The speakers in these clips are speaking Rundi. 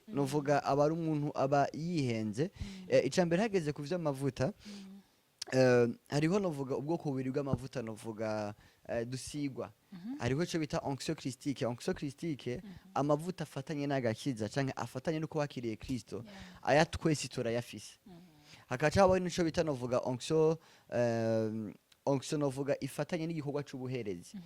Novuga aba ari umuntu aba yihenze. Ica mbere, hageze ku vy'amavuta, hariho novuga ubwoko bubiri bw'amavuta novuga dusigwa. Hariho ico bita onction christique. Onction christique, amavuta afatanye n'agakiza canke afatanye no wakiriye Kristo, aya twese turayafise. Hakaca habaho n'ico bita novuga onction novuga ifatanye n'igikorwa c'ubuherezi,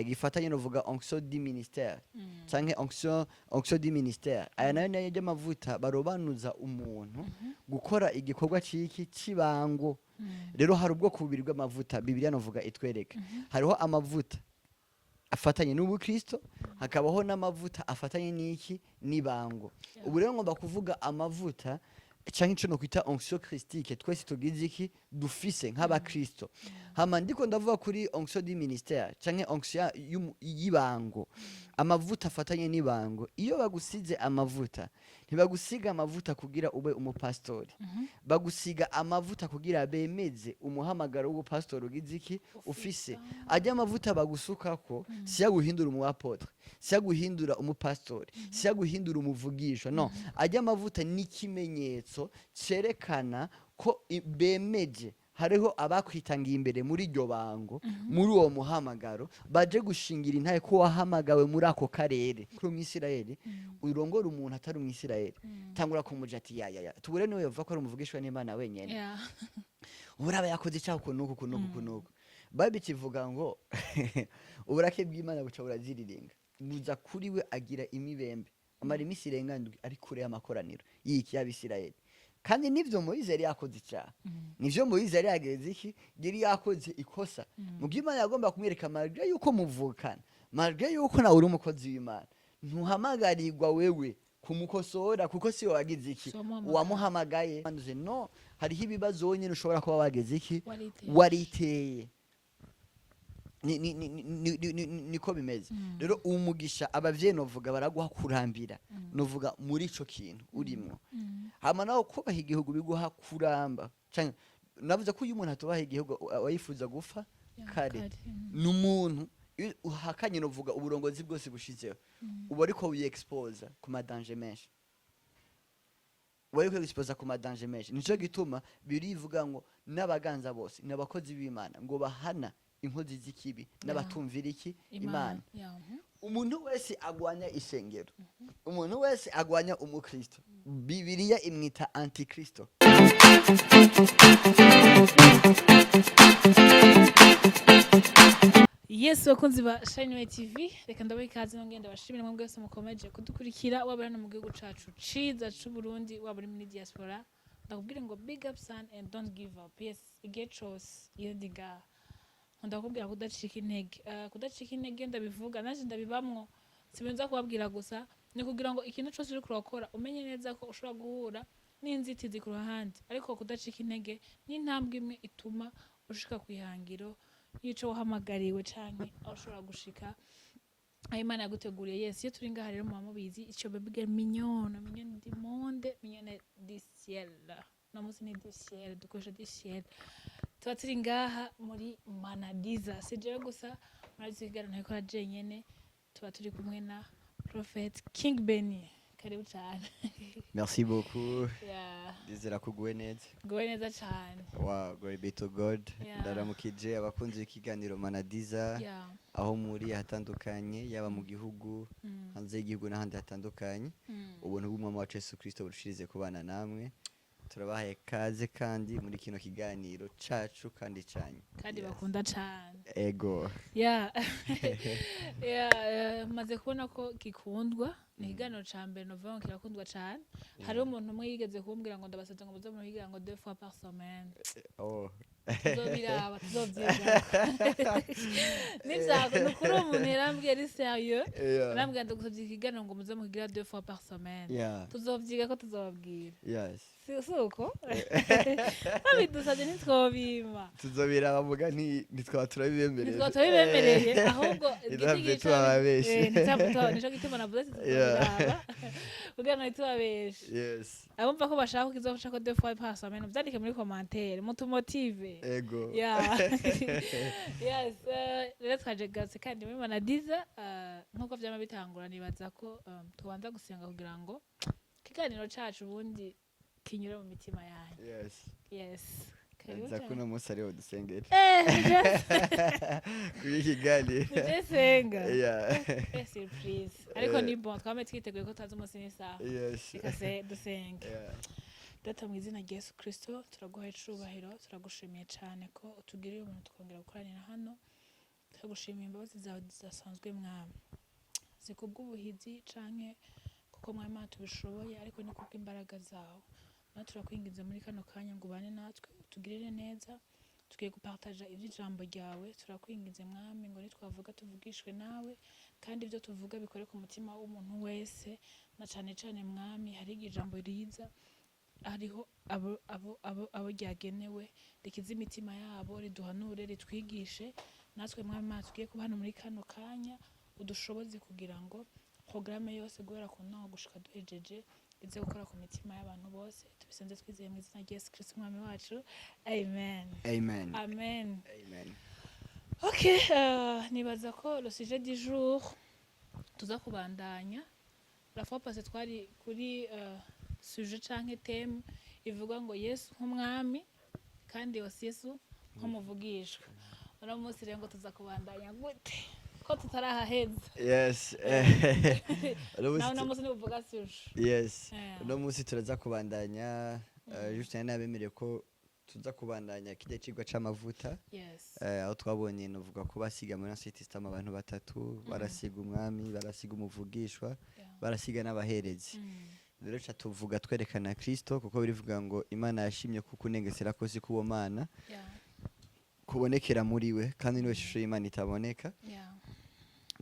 gifatanye novuga onction du ministère canke onction du ministère. Aya nayo nayo y'amavuta barobanuza umuntu gukora igikorwa ciki cibango. Rero hari ubwoko bubiri bw'amavuta Bibiliya novuga itwereka. Hariho amavuta afatanye n'ubukristo, hakabaho n'amavuta afatanye n'iki? N'ibango. Ubu rero ngomba kuvuga amavuta canke ico nokwita onction christique twese tugize iki? Dufise nk'abakristo. Hama ndiko ndavuga kuri onction du ministère canke onction y'ibango, amavuta afatanye n'ibango. Iyo bagusize amavuta, ntibagusiga amavuta kugira ube umupastori, bagusiga amavuta kugira bemeze umuhamagaro w'ubupastori ugize iki? Ufise. Ajya amavuta bagusukako si yaguhindura umu apôtre, si yaguhindura umupastori, si yaguhindura umuvugishwa, no. Ajya amavuta ni ikimenyetso cerekana ko bemeje hariho abakwitangiye imbere muri iryo bango, muri uwo muhamagaro, baje gushingira intahe ko wahamagawe muri ako karere. Kuri umwisirayeli urongora umuntu atari umwisirayeli, tangura kumuja ati ya ya ya, tubure niwe yova ko ari umuvugishwa n'Imana wenyene. Uraba yakoze icyaha uku n'uku, uku n'uku, uku n'uku. Bible kivuga ngo uburake bw'Imana buca buraziriringa buza kuri we, agira imibembe, amara iminsi irenga 7 ari kure y'amakoraniro y'iki? Y'Abisirayeli. Kandi nivyo, Moyize yari yakoze icyaha, nivyo, Moyize yari yageze iki? Yari yakoze ikosa. Mu byo Imana yagomba kumwereka, malgré yuko muvukana, malgré yuko nawe uri umukozi w'Imana, ntuhamagarirwa wewe kumukosora, kuko si we wagize iki? Si wamuhamagaye. Wamuhamagaye. No hariho ibibazo wonyine ushobora kuba wageze iki? Wariteye. Wariteye. Niko bimeze. Rero umugisha abavyeyi novuga baraguha kurambira novuga muri ico kintu urimwo. Hama nawe kubaha igihugu biguha kuramba. Canke navuze ko iyo umuntu atubaha igihugu aba yifuza gupfa kare. Ni umuntu iyo uhakanye novuga uburongozi bwose bushizeho, uba ariko wiyexposa ku ma dangers menshi, uba ariko wiyexposa ku ma dangers menshi. Nico gituma birivuga ngo n'abaganza bose ni abakozi b'Imana, ngo bahana inkozi z'ikibi n'abatumvira iki? Imana. Umuntu wese agwanya isengero, umuntu wese agwanya umukristo, Bibiliya imwita antikristo. Yes, bakunzi ba Shine TV, reka ndabaha ikaze nongeye ndabashimira mwebwe wese mukomeje kudukurikira, waba uri hano mu gihugu cacu ciza c'u Burundi, waba uri muri diaspora. Ndakubwira ngo big up son and don't give up. Yes, igihe cose iyo ndi ngaha nkunda kukubwira kudacika intege. Kudacika intege ndabivuga nanje ndabibamwo, sibinza kubabwira gusa, ni kugira ngo ikintu cose uriko urakora umenye neza ko ushobora guhura n'inzitizi ku ruhande, ariko kudacika intege ni intambwe imwe ituma ushika kw'ihangiro y'ico wahamagariwe canke aho ushobora gushika aho Imana yaguteguriye. Yes, iyo turi ngaha rero muba mubizi ico baby girl mignonne, mignonne du monde, mignonne du ciel, no munsi ni du ciel, dukoresha du ciel. Tuba turi ngaha muri Manadiza, si jewe gusa, murabizi ikiganiro ntabikora jenyene, tuba turi kumwe na Prophet King Benny. Karibu cane. Merci beaucoup. Ndizera ko uguwe neza. Nguwe neza cane. Wow, glory be to God. Ndaramukije abakunzi b'ikiganiro Manadiza aho muri hatandukanye, yaba mu gihugu, hanze y'igihugu n'ahandi hatandukanye. Ubuntu bw'Umwami wacu Yesu Kristo burushirize kubana namwe. Turabahaye kaze kandi muri kino kiganiro cacu kandi canyu. Kandi bakunda cane. Ego. Yeah, maze kubona ko gikundwa. Ni ikiganiro ca mbere novuga ngo kirakundwa cane. Hariho umuntu umwe yigeze kumbwira ngo ndabasavye ngo muze muhigira ngo deux fois par semaine. Oh. Tuzobiraba, tuzovyiga nivyago. Ni ukuri, uwo muntu yarambwiye ari sérieux. Arambwira, ndagusavye ikiganiro ngo muze muhigira deux fois par semaine. Tuzovyiga ko tuzobabwira. Si uko babidusavye ntitwobima. Tuzobiraba, muga ntitwaba turabibemereye. Ntitwaba turabibemereye, ahubwo Ntitwave igiti tubabeshe. Nico gituma navuze ati tuzobiraba kugira ngo ntitubabeshe. Abumva ko bashaka ko kizoca ko deux fois par semaine, vyandike muri commentaire mutumotive. Ego. Yeah. Yes, rero twaje gatse kandi muri Manadiza, nkuko vyama bitangura, nibaza ko tubanza gusenga kugira ngo Ikiganiro cacu ubundi kinyure mu mitima yanyu. Yes. Yes, karibu Nza cyane. kuno munsi ariho dusengera kuri iki kiganiro. Nije senga. Surprise, ariko ni bon, twame twiteguye ko tazi umunsi n'isaha. Reka se dusenge. Data, mu izina rya Yesu Kristo, turaguha icubahiro, turagushimiye cyane ko utugiriye umuntu tukongera gukoranira hano. Turagushimiye imbabazi zawe zidasanzwe, Mwami, si kubw'ubuhizi canke kuko, Mwami Imana, tubishoboye, ariko ni kubw'imbaraga zawe. Natwe turakwinginze muri kano kanya ngo ubane natwe, utugirire neza. Tugiye gupartaja iby'ijambo ryawe. Turakwinginze, Mwami, ngo nitwavuga tuvugishwe nawe, kandi ibyo tuvuga bikore ku mutima w'umuntu wese, na cane cane, Mwami, hari igihe ijambo riza hariho abo ryagenewe, rikize imitima yabo, riduhanure, ritwigishe. Natwe, Mwami Imana, tugiye kuba hano muri kano kanya, udushoboze kugira ngo porogaramu yose guhera ku ntango gushika duhejeje ize gukora ku mitima y'abantu bose. Tubisenze twizeye mu izina rya Yesu Kristo Umwami wacu, amen. Amen. Amen. Amen. Ok, nibaza ko le sujet du jour tuza kubandanya. La fois passée twari kuri sujet canke thème ivuga ngo Yesu nk'umwami kandi yose Yesu nk'umuvugishwa. Uno munsi rero ngo tuza kubandanya gute ko tutarahaheza? Yes. Uno munsi Nawe uno munsi ni uvuga sujet. Yes. Uno munsi turaza kubandanya, juste nari nabemereye ko tuza kubandanya kirya cigwa c'amavuta. Aho twabonye, novuga ko basiga muri Ancien Testament abantu batatu: barasiga umwami, barasiga umuvugishwa, barasiga n'abaherezi. Rero ca tuvuga twerekana Kristo, kuko birivuga ngo Imana yashimye ko kunengesera kose k'uwo Mana kubonekera muri we, kandi niwe shusho y'Imana itaboneka.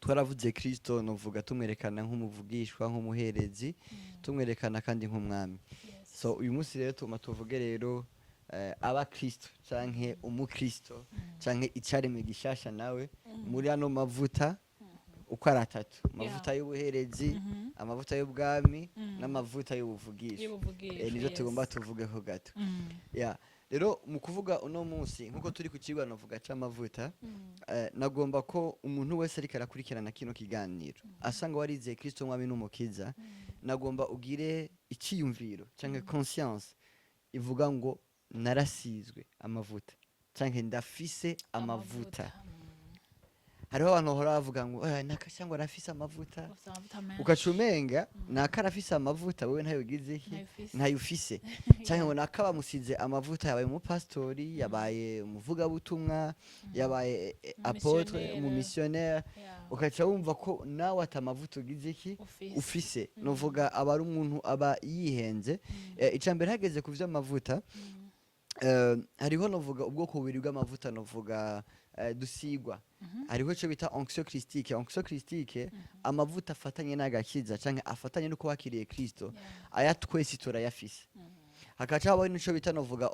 Twaravuze Kristo, novuga tumwerekana nk'umuvugishwa, nk'umuherezi, tumwerekana kandi nk'umwami. So uyu munsi rero tuma tuvuge rero abakristo canke umukristo canke icaremwe gishasha nawe muri ano mavuta uko ari atatu: amavuta y'ubuherezi, amavuta y'ubwami n'amavuta y'ubuvugisha. Y'ubuvugisha. Nivyo tugomba tuvugeho gato. Yeah. Rero mu kuvuga uno munsi, nkuko turi ku kigo navuga c'amavuta, nagomba ko umuntu wese ariko arakurikirana kino kiganiro asanga warizeye Kristo mwami n'umukiza, nagomba ugire iciyumviro canke conscience ivuga ngo narasizwe amavuta canke ndafise amavuta. Hariho abantu bahora bavuga ngo naka cyangwa arafise amavuta. Ufise amavuta menshi. Ugaca umenga naka arafise amavuta, wewe ntayo ugize iki? Ntayo ufise. Ntayo ufise. Canke ngo naka bamusize amavuta, yabaye umupasitori, yabaye umuvugabutumwa, yabaye apôtre, Umumissionnaire. umumissionnaire, ugaca wumva ko nawe ata amavuta ugize iki? Ufise. Ufise. Novuga aba ari umuntu aba yihenze. Ica mbere, hageze ku vy'amavuta, hariho novuga ubwoko bubiri bw'amavuta novuga dusigwa. Hariho ico bita onction christique. Onction christique, amavuta afatanye n'agakiza canke afatanye n'uko wakiriye Kristo, aya twese turayafise. Hakaca habaho n'ico bita novuga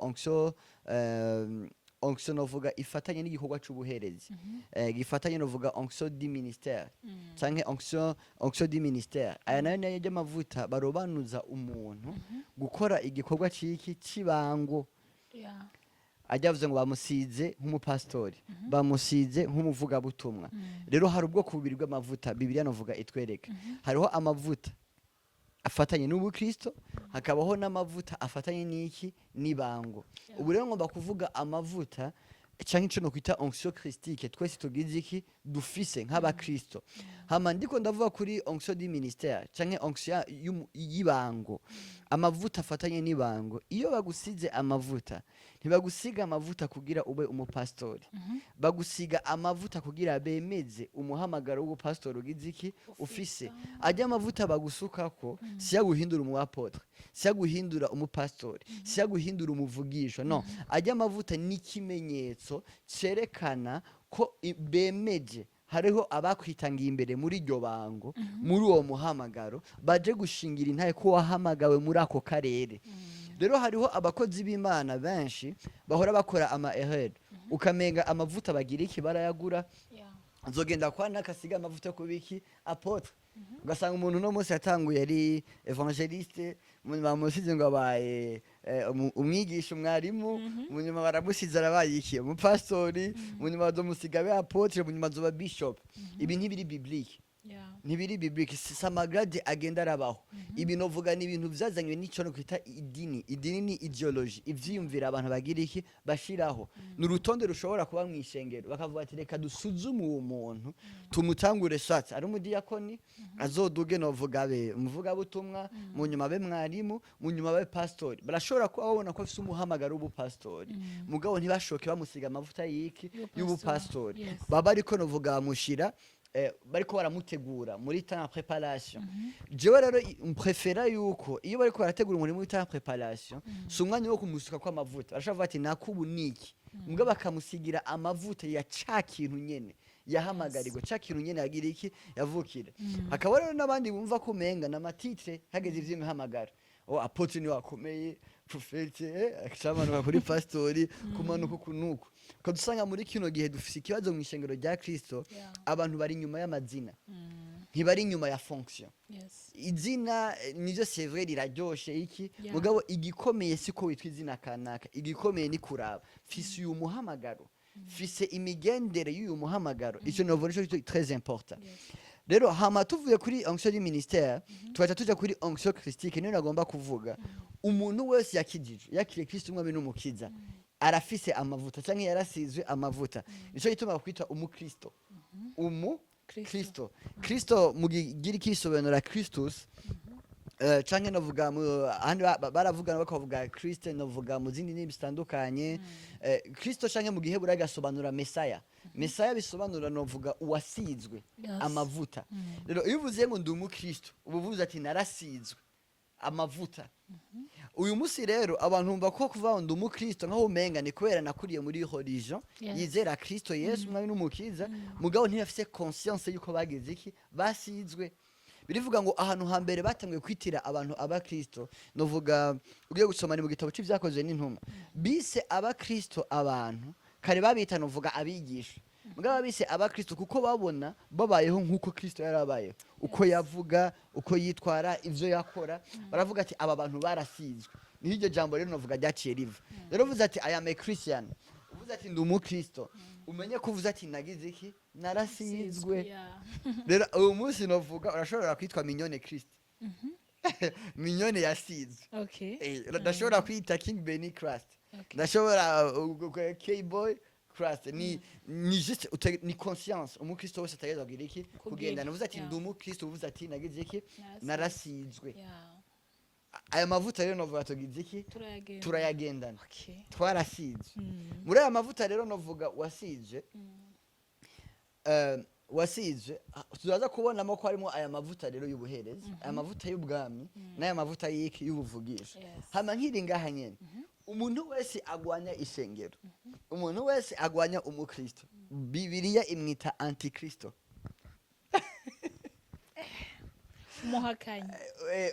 onction novuga ifatanye n'igikorwa c'ubuherezi, gifatanye novuga onction du ministère canke onction du ministère. Aya nayo nayo y'amavuta barobanuza umuntu gukora igikorwa ciki cibango. Ajya avuze ngo bamusize nk'umupasitori, bamusize nk'umuvugabutumwa. Rero hari ubwoko bubiri bw'amavuta Bibiliya novuga itwereka: hariho amavuta afatanye n'ubukristo, hakabaho n'amavuta afatanye n'iki? N'ibango. Ubu rero ngomba kuvuga amavuta canke ico nokwita onction christique twese tugize iki? Dufise nk'abakristo. Hama ndiko ndavuga kuri onction du ministère canke onction y'ibango, amavuta afatanye n'ibango. Iyo bagusize amavuta, ntibagusiga amavuta kugira ube umupasitori, bagusiga amavuta kugira bemeze umuhamagaro w'ubupasitori ugize iki? Ufise. Ajya amavuta bagusukako si yaguhindura umu apôtre, si yaguhindura umupasitori, si yaguhindura umuvugishwa, no. Ajya amavuta ni ikimenyetso cerekana ko bemeje hariho abakwitangiye imbere muri iryo bango, muri uwo muhamagaro, baje gushingira intahe ko wahamagawe muri ako karere. Rero hariho abakozi b'Imana benshi bahora bakora ama erreur, ukamenga amavuta bagira iki? Barayagura. Nzogenda kwa nakasiga amavuta yo kubiki apôtre. Ugasanga umuntu uno munsi yatanguye ari évangéliste, munyuma bamusize ngo abaye umwigisha, umwarimu, munyuma baramusize arabaye iki? Umupastori, munyuma bazomusiga abe apôtre, munyuma azoba bishop. Ibi ntibiri biblique. Ntibiri biblique, si ama grade agenda arabaho. Ibi novuga ni ibintu vyazanywe n'ico no kwita idini. Idini ni idéologie, ivyiyumvira abantu bagira iki, bashiraho. Ni urutonde rushobora kuba mw'ishengero, bakavuga ati: "Reka dusuzume uwo muntu, tumutangure swat ari umudiyakoni, azoduge novuga abe umuvugabutumwa, mu nyuma abe mwarimu, mu nyuma abe pastori." Barashobora kuba babona ko afise umuhamagaro w'ubupastori, mugabo ntibashoke bamusiga amavuta y'iki? Y'ubupastori. Y'ubupastori. Baba ariko novuga bamushira bariko baramutegura muri temps ya préparation. Jewe rero mprefera yuko iyo bariko barategura umurimo muri temps ya préparation, si umwanya wo kumusuka kw'amavuta. Barashobora kuvuga ati: "Nakubu niki," mugabo bakamusigira amavuta ya ca kintu nyene yahamagarirwa, ca kintu nyene yagira iki, yavukira. Hakaba rero n'abandi bumva ko umenga n'ama titre hageze ivy'imihamagaro: "Oh, apôtre ni wakomeye, prophète," akacamanuka kuri pastori, kumanuka uku nuku. Ukadusanga muri kino gihe dufise ikibazo mu ishengero rya Kristo. Abantu bari inyuma y'amazina, ntibari inyuma ya fonction. Izina nivyo, c'est vrai, riraryoshe iki, mugabo igikomeye siko witwa izina kanaka. Igikomeye ni kuraba: mfise uyu muhamagaro, mfise imigendere y'uyu muhamagaro? Ico novuga nico très important. Rero hama tuvuye kuri onction du ministère, tugaca tuja kuri onction christique. Niyo nagomba kuvuga. Umuntu wese yakijijwe, yakiriye Kristo umwami n'umukiza, arafise amavuta canke yarasizwe amavuta. Nico gituma bakwita umukristo, umu Kristo. Kristo mu Kigiriki bisobanura Christus, canke novuga mu ahandi baravuga, bakavuga Christ, novuga mu zindi ndimi zitandukanye. Kristo canke mu Giheburayo gasobanura Mesaya. Mesaya bisobanura novuga uwasizwe amavuta. Rero iyo uvuze ngo ndi umukristo, uba uvuze ati: "Narasizwe amavuta." Uyu munsi rero abantu bumva ko kuvuga ngo ndi umukristo nkaho umenga ni kubera nakuriye muri religion yizera Kristo Yesu umwami n'umukiza, mugabo ntibafise conscience yuko bagize iki, basizwe. Birivuga ngo ahantu hambere batanguye kwitira abantu abakristo, novuga ugiye gusoma ni mu gitabo c'Ivyakozwe n'Intumwa. Bise abakristo abantu, kare babita novuga abigisha, mugabo bise abakristo kuko babona babayeho nk'uko Kristo yarabayeho, uko yavuga, uko yitwara, ivyo yakora. Baravuga ati: "Aba bantu barasizwe." Niho iryo jambo rero novuga ryaciye riva. Rero uvuze ati: "I am a Christian," uvuze ati: "Ndi umukristo," umenye ko uvuze ati: "Nagize iki? Narasizwe." Rero uyu munsi novuga urashobora kwitwa Mignone Christ, Mignone yasizwe. Ndashobora kwita King Benny Christ, ndashobora K-Boy Christ. Ni juste ni conscience umukristo wese ategerezwa kugira iki? Kugira. Kugendana. Uvuze ati: "Ndi umukristo," uvuze ati: "Nagize iki?" Narasizwe. Narasizwe. Aya mavuta rero novuga tugize iki? Turayagenda. Turayagendana. Twarasizwe. Muri aya mavuta rero novuga wasizwe, wasizwe, turaza kubonamo ko harimo aya mavuta rero y'ubuherezi, aya mavuta y'ubwami, n'aya mavuta y'iki, y'ubuvugisha. Hama nkiri ngaha nyene, umuntu wese agwanya ishengero, umuntu wese agwanya umukristo, Bibiliya imwita antikristo. Umuhakanyi.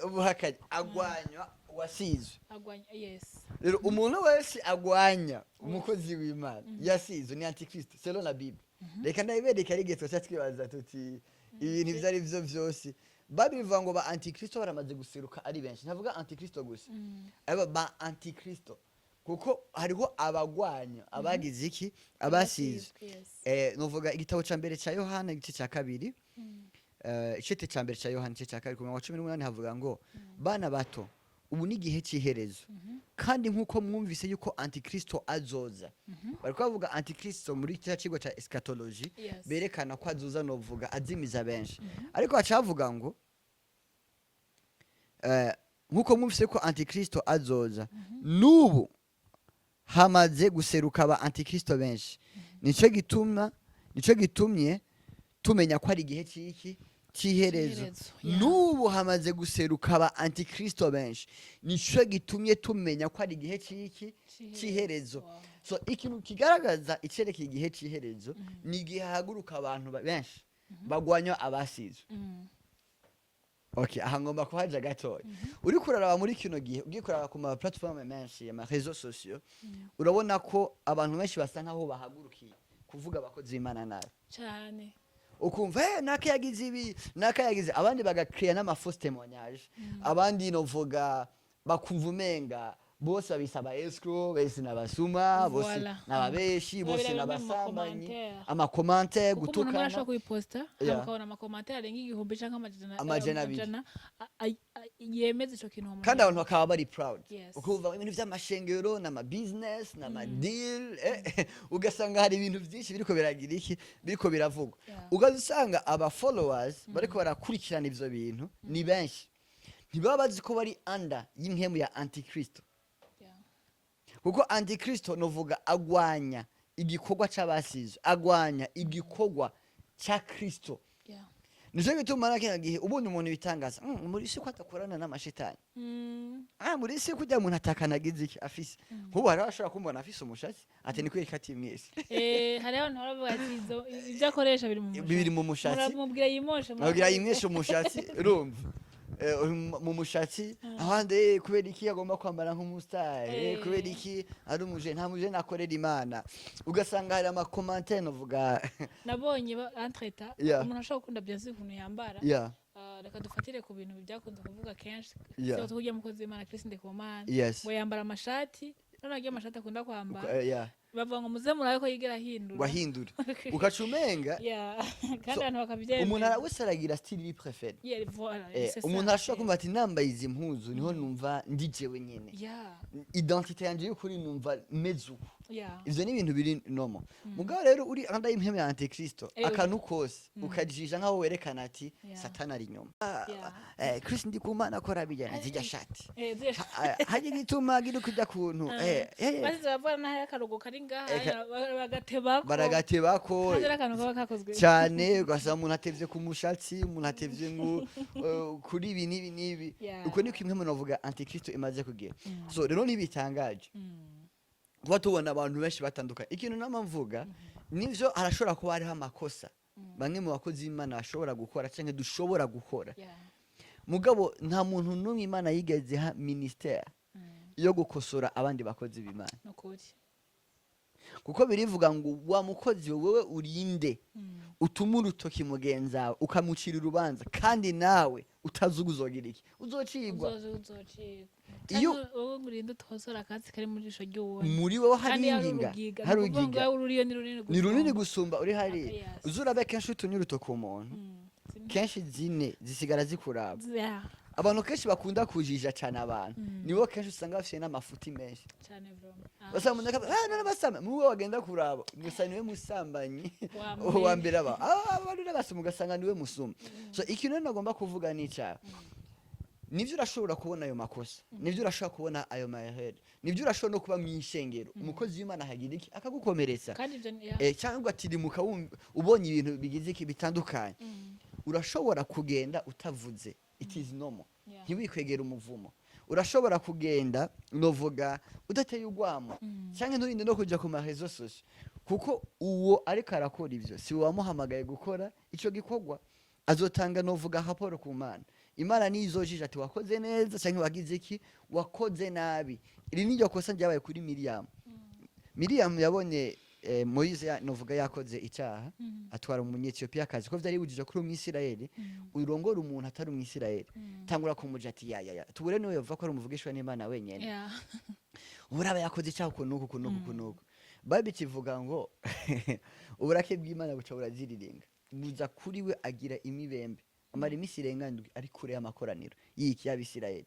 Ubuhakanyi agwanywa wasizwe. Agwanya, yes. Rero umuntu wese agwanya umukozi w'Imana yasizwe ni antikristo selon la Bible. Reka ndabibereka, ari igihe twaca twibaza tuti ibintu ivyo ari vyo vyose babivuga ngo ba antikristo baramaze guseruka ari benshi. Ntavuga antikristo gusa, aba ba antikristo, kuko hariho abagwanya abagize iki, abasizwe. Novuga igitabo ca mbere ca Yohana, igice ca kabiri, icete ca mbere ca Yohana, igice ca kabiri, ku murongo wa 18, havuga ngo: "Bana bato, ubu ni igihe c'iherezo, kandi nk'uko mwumvise yuko antikristo azoza." Bariko bavuga antikristo muri kiriya cigwa ca eschatologie, berekana ko azoza novuga azimiza benshi. Ariko baca bavuga ngo nk'uko mwumvise ko antikristo azoza, n'ubu hamaze guseruka aba antikristo benshi. Nico gituma, nico gitumye tumenya ko ari igihe c'iki, c'iherezo. C'iherezo, yeah. N'ubu hamaze guseruka aba antikristo benshi, nico gitumye tumenya ko ari igihe c'iki, c'iherezo. So ikintu kigaragaza icerekeye igihe c'iherezo ni igihe hahaguruka abantu benshi bagwanya abasizwe. Okay, aha ngomba kuhaja gatoya. Uriko uraraba muri kino gihe, ugiye kuraba ku ma plateforme menshi, ama réseaux sociaux, urabona ko abantu benshi basa nkaho bahagurukiye kuvuga abakozi b'Imana nabi. Cyane. Ukumva naka yagize ibi, naka yagize, abandi bagakreya n'ama faux témoignage, abandi novuga bakumva umenga Bose babisaba escroc, bose n'abasuma, bose n'ababeshi, bose Babiraba bimwe mu n'abasambanyi. ma commentaire. Ama commentaire, Kuko umuntu umwe gutukana. arashobora kuyiposta, ukabona ama commentaire arenga 1000 canke amajana 200. amajana yemeza ico kintu uwo muntu Kandi abantu bakaba bari proud. Ukumva ibintu vy'amashengero n'ama business n'ama deal, ugasanga hari ibintu vyinshi biriko biragira iki, biriko biravugwa. Ugaza usanga aba followers bariko barakurikirana ivyo bintu ni benshi, ntibaba bazi ko bari under y'impwemu ya antikristo. Kuko antikristo, novuga, agwanya igikorwa c'abasizwe, agwanya igikorwa ca Kristo. Nico gituma na kino gihe ubonye umuntu bitangaza, muri isi ko adakorana n'amashitani. Ah, muri isi kujya umuntu atakanagize iki afise. Nk'ubu hariho ashobora kumbona afise umushatsi, ati ni kweri kati mwese. Hariho abantu baravuga ati ibyo akoresha biri mu mushatsi. Biri mu mushatsi. Muramubwira yimoshe. Mubwira yimweshe umushatsi, urumva. Mu mushatsi ahandi, kubera iki agomba kwambara nk'umustar, kubera iki ari umuje, nta muje nakorera Imana. Ugasanga hari ama commentaire, novuga. Nabonye entre-temps umuntu ashobora gukunda bien sûr ukuntu yambara. Ah, reka dufatire ku bintu byakunze kuvuga kenshi. Surtout kurya mukozi w'Imana Chris Ndikumana, ngo yambara amashati, none agiye amashati akunda kwambara, bavuga ngo muze murabe ko yigera ahindura. Ngo ahindure, ugaca umenga Yeah. Kandi So, abantu bakabyemera. Umuntu wese aragira style iri préférée. Yeah, voilà, c'est ça. Umuntu arashobora kumva ati nambaye izi mpuzu niho numva ndi jewe nyene, identité yanje y'ukuri numva meze uku. Ivyo ni ibintu biri normal. Mugabo rero uri under y'impwemu ya antikristo, akantu kose ukajisha nkaho werekana ati Satani ari inyuma. Chris Ndikumana akora bijyana zirya shati. Hari igituma agira kujya kuntu Maze baravuga n'aho akarugo kari ngaha, bagatebako. Baragatebako. Kandi ari akantu kaba kakozwe. Cyane, ugasanga umuntu atevye ku mushatsi, umuntu atevye ngo kuri ibi n'ibi n'ibi. Uko niko impwemu, novuga, antikristo imaze kugera. So rero ntibitangaje kuba tubona abantu benshi batandukanye. Ikintu nama mvuga nivyo, harashobora kuba hariho amakosa bamwe mu bakozi b'Imana bashobora gukora canke dushobora gukora. Mugabo nta muntu n'umwe Imana yigeze iha ministère yo gukosora abandi bakozi b'Imana. Nukuri. Kuko birivuga ngo wa mukozi wewe urinde utuma urutoki mugenzawe ukamucira urubanza, kandi nawe utazi uzogira iki, uzocigwa. Uzocigwa. Wowe ngo urinde utosora akatsi kari mu jisho ry'uwundi Muri wowe hari kandi hari inginga. urugiga. Hari Ni ukuvuga ngo urugiga. wowe ururiyo ni runini. Ni runini gusumba uri hariya. Uzurabe kenshi utumye urutoki umuntu, kenshi zine zisigara zikuraba. Abantu kenshi bakunda kujija cyane abantu, nibo kenshi usanga bafite n'amafuti menshi. Cyane bro. Ah, Basanga umuntu akavuga, ah, none basamba muwe wagenda kuraba gusa niwe musambanyi Wa mbere. Wa mbere aba abantu n'abasuma, ugasanga niwe musuma. So ikintu rero nagomba kuvuga ni icyaha. Nivyo, urashobora kubona ayo makosa, nivyo, urashobora kubona ayo maherere, nivyo, urashobora no kuba mw'ishengero umukozi w'Imana akagira iki, akagukomeretsa. Kandi ibyo ni, yeah. Cyangwa ugatirimuka ubonye ibintu bigize iki bitandukanye. Urashobora kugenda utavuze, it is normal. Ntiwikwegera umuvumo. Urashobora kugenda, novuga, udateye urwamo, cyangwa nturinde no kuja ku ma réseaux sociaux, kuko uwo ariko arakora ivyo si wamuhamagaye gukora ico gikorwa. Azotanga, novuga, raporo ku Mana. Imana niyo izojija ati wakoze neza cyangwa wagize iki, wakoze nabi. Iri ni ryo kosa ryabaye kuri Miriam. Miriam yabonye Moise novuga yakoze icyaha, atwara Umunyetiyopiyakazi, ko vyari bibujijwe kuri Umwisirayeli urongora umuntu atari Umwisirayeli. Tangura kumuja ati ya ya ya, tubure niwe yova ko ari umuvugishwa n'Imana wenyene. Uraba yakoze icyaha uku n'uku, uku n'uku, uku n'uku. Bible kivuga ngo uburake bw'Imana buca buraziriringa, buza kuri we, agira imibembe, amara iminsi irenga 7 ari kure y'amakoraniro y'iki, y'Abisirayeli.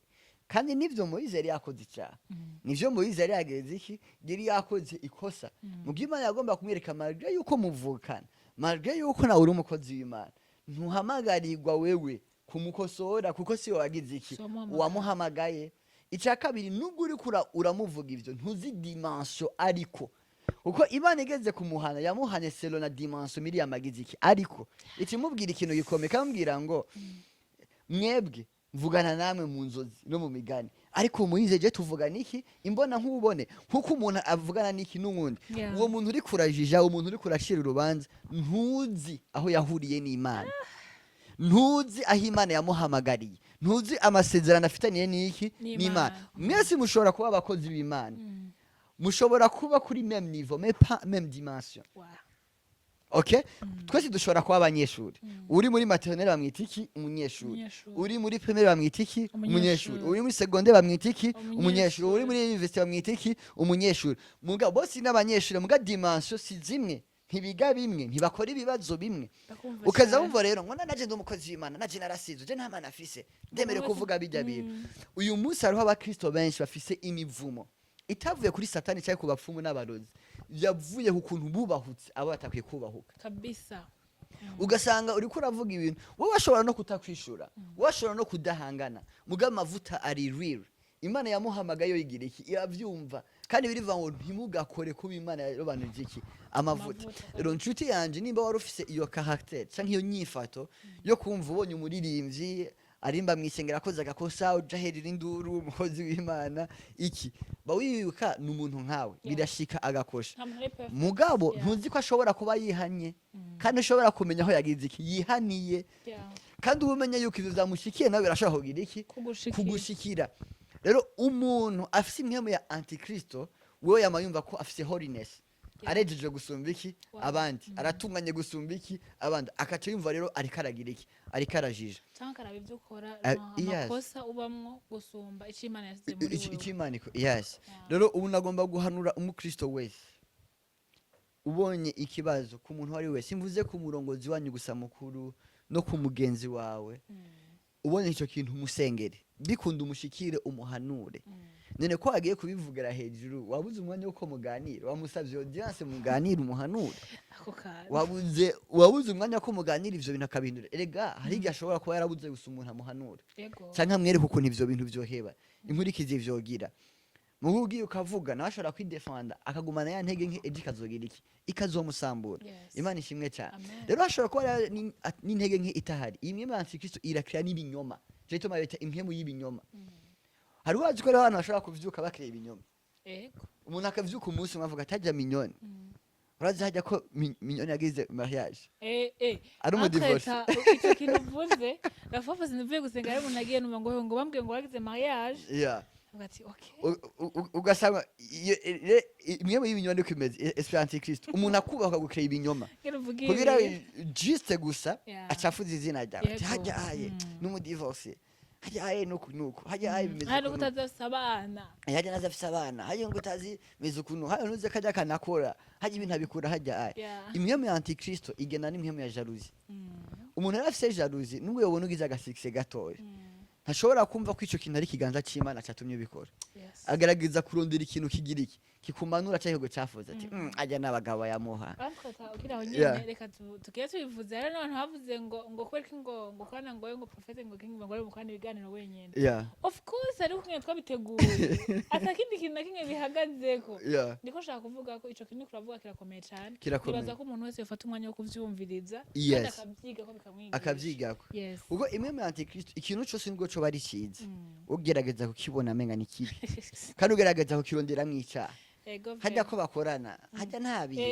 Kandi nivyo, Moyize yari yakoze icyaha, nivyo, Moyize yari yageze iki, yari yakoze ikosa. Mu byo Imana yagomba kumwereka, malgré yuko muvukana, malgré yuko nawe uri umukozi w'Imana, ntuhamagarirwa wewe kumukosora, kuko si we wagize iki, Si wamuhamagaye. wamuhamagaye. Icya kabiri, nubwo uri kura uramuvuga ivyo, ntuzi dimension ariko, kuko Imana igeze kumuhana yamuhanye selon na dimension Miriam agize iki. Ariko ikimubwira ikintu gikomeye, ikamubwira ngo mwebwe mvugana namwe mu nzozi no mu migani, ariko Moyize je tuvugana iki, imbona nk'ubone, nkuko umuntu avugana n'iki n'uwundi. Uwo muntu uri kurajija, uwo muntu uri kuracira urubanza, ntuzi aho yahuriye n'Imana, ntuzi aho Imana yamuhamagariye, ntuzi amasezerano afitaniye n'iki, N'Imana. n'Imana. Mwese mushobora kuba abakozi b'Imana, mushobora kuba kuri même niveau mais pas même dimension. Okay, twese dushobora kuba abanyeshuri. Uri muri maternelle bamwita iki? Umunyeshuri. Umunyeshuri. Uri muri primaire bamwita iki? Umunyeshuri. Umunyeshuri. Uri muri secondaire bamwita iki? Umunyeshuri. Umunyeshuri. Uri muri université bamwita iki? Umunyeshuri. Muga bose n'abanyeshuri, muga dimension si zimwe, ntibiga bimwe, ntibakora ibibazo bimwe. Ndakumva Ukaza cyane. wumva rero ngo naje ndi umukozi w'Imana, naje narasizwe, je nta Mana afise, ndemerewe Umuntu wese- kuvuga bijya bintu. Uyu munsi hariho abakristo benshi bafise imivumo itavuye kuri Satani cyangwa ku bapfumu n'abarozi, yavuye ku kuntu bubahutse abo batakwiye kubahuka. Ugasanga uriko uravuga ibintu, wowe washobora no kutakwishura, wowe washobora no kudahangana, muga amavuta ari real. Imana yamuhamagaye yigira iki? Iravyumva. Kandi birivuga ngo ntimugakore kuba Imana yarobanuje iki? Amavuta. Amavuta. Rero nshuti yanje, nimba wari ufise iyo caractère canke iyo nyifato yo kumva ubonye umuririmbyi arimba mw'isengero akoze agakosa, uja herera induru umukozi w'Imana iki, ba wibuka ni umuntu nkawe. Birashika agakosha. Nta muntu ari perfect. Mugabo ntuzi ko ashobora kuba yihanye, kandi ushobora kumenya aho yagize iki, yihaniye. Kandi uba umenya yuko ivyo vyamushikiye nawe birashobora kugira iki? Kugushikira. Kugushikira. Rero umuntu afise impwemu ya antikristo, wewe yama yumva ko afise holiness, arejeje gusumba iki? Abandi. Aratunganye gusumba iki? Abandi. Akaca yumva rero ariko aragira iki? Ariko arajija. Cyangwa akaraba ibyo ukora, Yes. amakosa ubamwo gusumba icyo Imana yashyize muri wewe. Icyo Imana yes. Rero ubu nagomba guhanura umukristo wese ubonye ikibazo ku muntu uwo ari we wese, simvuze ku murongozi wanyu gusa mukuru, no ku mugenzi wawe, ubonye icyo kintu umusengere, bikunda umushikire, umuhanure. None ko agiye kubivugira hejuru, wabuze umwanya wo muganira? Wamusavye audience muganire, umuhanure? Ako kantu. Wabuze umwanya ko muganira ivyo bintu akabihindura? Erega hari igihe ashobora kuba yarabuze gusa umuntu amuhanura canke amwereka ukuntu ivyo bintu vyoheba, inkurikizi vyogira. Mugu ugiye ukavuga, nawe ashobora kwidefanda, akagumana ya ntege nke, ejo ikazogira iki? Ikazomusambura. Imana ishimwe cyane. Amen. Rero hashobora kuba hari n'intege nke itahari. Iyi mpwemu ya antikristo irakira n'ibinyoma. Nico gituma bita impwemu y'ibinyoma. Hari uwazi ko hariho abantu bashobora kuvyuka bakira ibinyoma? Ego. Umuntu akavyuka umunsi umwe avuga atajya Mignone, urazi hajya ko Mignone yagize mariage, ari umudivorce. Entre icyo kintu uvuze, rafafa, sinivuye gusenga rero, umuntu agiye numva ngo bambwiye ngo wagize mariage. Avuga ati okay. Ugasanga imwe mu y'ibinyoma niko imeze, esprit antichrist. Umuntu akubaha akagukira ibinyoma Ngira uvuge kugira ibi. juste gusa acafuza izina ryawe. Ati hajya aye n'umudivorce, hajya aye nuku nuku, hajya aye bimeze Hari uku nuko nuku. utazafise abana. Hajya naza afise abana, hajya ngo utazi meze ukuntu, hajya ntuzi kajya kanakora, hajya ibintu abikura hajya aye. Impwemu ya antikristo igena n'impwemu ya jalousie. Umuntu yari afise jalousie, nubwo yobona ugize agasuccès gatoya, ntashobora kumva ko ico kintu ari ikiganza c'Imana catumye ubikora. Agerageza kurondera ikintu kigira iki? Kikumanura canke kigucafuza, ati ajya n'abagabo yamuha." Entre ukiri aho nyene, reka tugiye tubivuze. Hari n'abantu bavuze ngo kubera ko ngo korana ngo prophète ngo King ngo ari mukorana ibiganiro wenyene. Of course ariko kumwe twabiteguye, atakindi kintu na kimwe bihagazeko. Ndiko nshaka kuvuga ko ico kintu kuravuga kirakomeye cyane. Kirakomeye. Nibaza ko umuntu wese yofata umwanya wo kuvyumviriza kandi akavyiga ko bikamwigisha. Akavyigako. Kuko imwe mu antikristo, ikintu cose nubwo coba ari ciza, ugerageza kukibona amenga ni kibi, kandi ugerageza kukironderamwo icaha. Hajya ko bakorana, hajya nta bintu,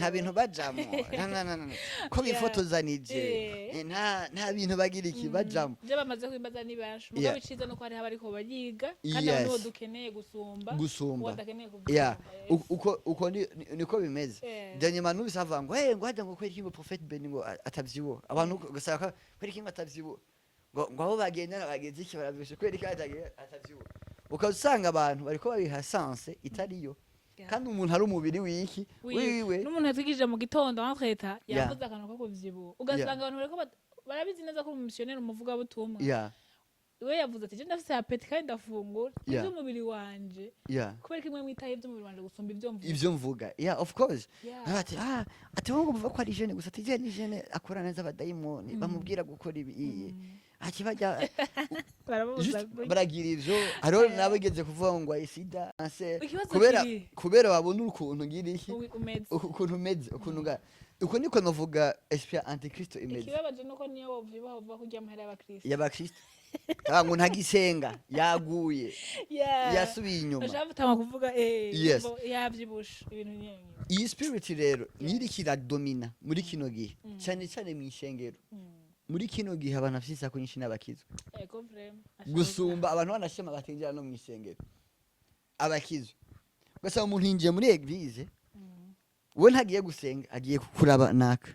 nta bintu bajamo. Na, ko bifotozanije, nta bintu bagira iki bajamo. Ibyo bamaze kwimbaza ni benshi, mugabo iciza nuko hariho abariko bariga, kandi abo nibo dukeneye gusumba Gusumba. uwo adakeneye kuvyumva. Uko niko bimeze. Dernièrement numvise bavuga ngo hey, ngo hajya ngo kubera iki ngo prophète Beni ngo atavyibuha, abantu ugasanga kubera iki ngo atavyibuha, ngo abo bagendana bagenzi iki baravyibushe, kubera iki atavyibuha, ukaba usanga abantu bariko babiha sens itariyo. Kandi umuntu ari umubiri w'iki? Wiwe. N'umuntu yatwigishije mu gitondo entreta yavuze akantu ko kuvyibuha, ugasanga abantu bariko barabizi neza ko umumisiyoneri, umuvugabutumwa, we yavuze ati je ndafise appétit kandi ndafungura ivy'umubiri wanje, kubera ko imwe mwitaye ivy'umubiri wanje gusumba ivyo mvuga. Ivyo mvuga, yeah, of course. Ati ah, ati wowe ngo ko ari jeune gusa, ati jeune ni jeune akora neza, abadayimoni bamubwira gukora ibi iye ati bajya Baramubuza Juste gutya. baragira ivyo. Hariho n'abigeze kuvuga ngo sida Ikibazo kubera kiri. kubera babona ukuntu ngira iki, Umeze. ukuntu umeze, ukuntu nga uko niko novuga esprit antikristo imeze. Ikibabaje nuko niyo wovyibuha uvuga ko urya amahera y'abakristo. Y'abakristo. Ah, ngo ntagisenga, yaguye, yasubiye inyuma. Bashaka gutanga kuvuga ngo yavyibushe, ibintu nyene nk'ivyo. Iyi spirit rero niyo iriko iradomina muri kino gihe, cyane cyane mu ishengero. Muri kino gihe abantu bafite isaku nyinshi n'abakizwa Ego, vraiment. gusumba abantu banashema batinjira no mu ishengero. Abakizwa, ugasanga umuntu yinjiye muri église. We ntagiye gusenga, agiye kuraba naka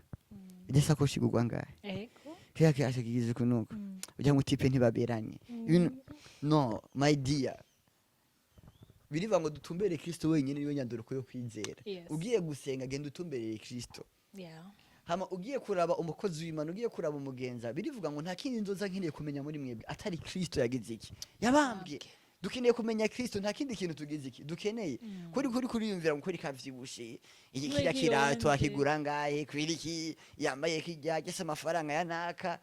ijya sakoshi igurwa ngahe, kiriya kirashe kigize ukunuka, ujya ngo type ntibaberanye. No my dear, birivuga ngo dutumbere Kristo wenyine, niwe nyanduruko yo kwizera. Ugiye gusenga, genda utumbereye Kristo. Hama ugiye kuraba umukozi w'Imana, ugiye kuraba umugenza, birivuga ngo nta kindi nzoza nkeneye kumenya muri mwebwe atari Kristo yagize iki, yabambwe. Dukeneye kumenya Kristo, nta kindi kintu tugize iki dukeneye. Kuri kuriyumvira ngo kuri kavyibushe iki, Kubera kiriya iki kirato yonze? Akigura ngahe? Kwiri iki yambaye kijya gese amafaranga ya naka?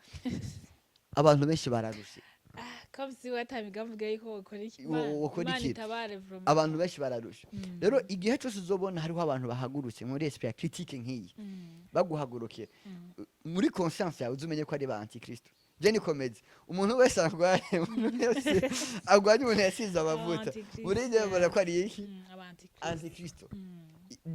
Abantu benshi bararushe. Ah, comme si watamiga yuko wokora iki. Wokora Imana iki? itabare vraiment. Abantu benshi bararushe. Rero igihe cyose uzobona hariho abantu bahagurutse muri esprit ya critique nk'iyi, baguhagurukira, muri conscience yawe uzumenye ko ari ba antikristo. Je nikomeze, umuntu wese arwaye, umuntu wese arwanya umuntu yasize amavuta, Antikristo, muri njye mbona ko ari iki? Aba antikristo. Antikristo.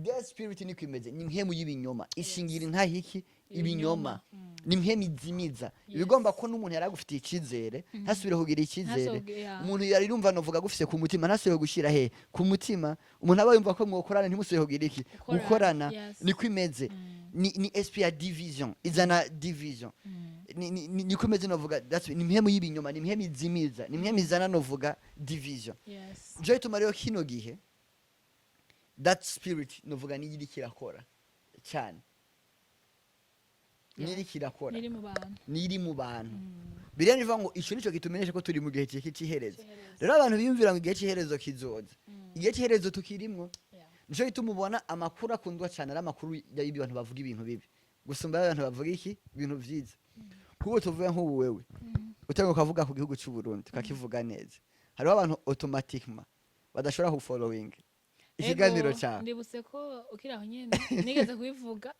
That spirit niko imeze, ni impwemu y'ibinyoma, ishingira intahe iki? Ibinyoma. Ni impwemu izimiza. Ibigomba ko n'umuntu yari agufitiye icyizere ntasubire kugira icyizere. Umuntu yari yumva novuga agufise ku mutima ntasubire gushyira he ku mutima. Umuntu aba yumva ko mwokorana ntimusubire kugira iki? Gukorana, Gukorana. Niko imeze. Ni esprit ya division, izana division. Niko imeze novuga. Ni impwemu y'ibinyoma, ni impwemu izimiza, ni impwemu izana novuga division. Nico gituma rero kino gihe that spirit novuga niyo iriko irakora cyane, niyo iriko irakora. Niri mu bantu. Niri mu bantu. Biriya nivuga ngo ico nico kitumenyesha ko turi mu gihe c'iherezo. C'iherezo. Rero abantu biyumvira ngo igihe c'iherezo kizoza, igihe c'iherezo tukirimwo. Nico gituma ubona amakuru akundwa cyane ari amakuru y'abantu bavuga ibintu bibi gusumba abantu bavuga iki? Ibintu vyiza. Kuko tuvuga nk'ubu wewe utanga ukavuga ku gihugu cy'u Burundi, ukakivuga neza, hariho abantu automatiquement badashobora ku following ikiganiro Ego, cyawe. Ndibutse ko ukiri aho nyene nigeze kubivuga,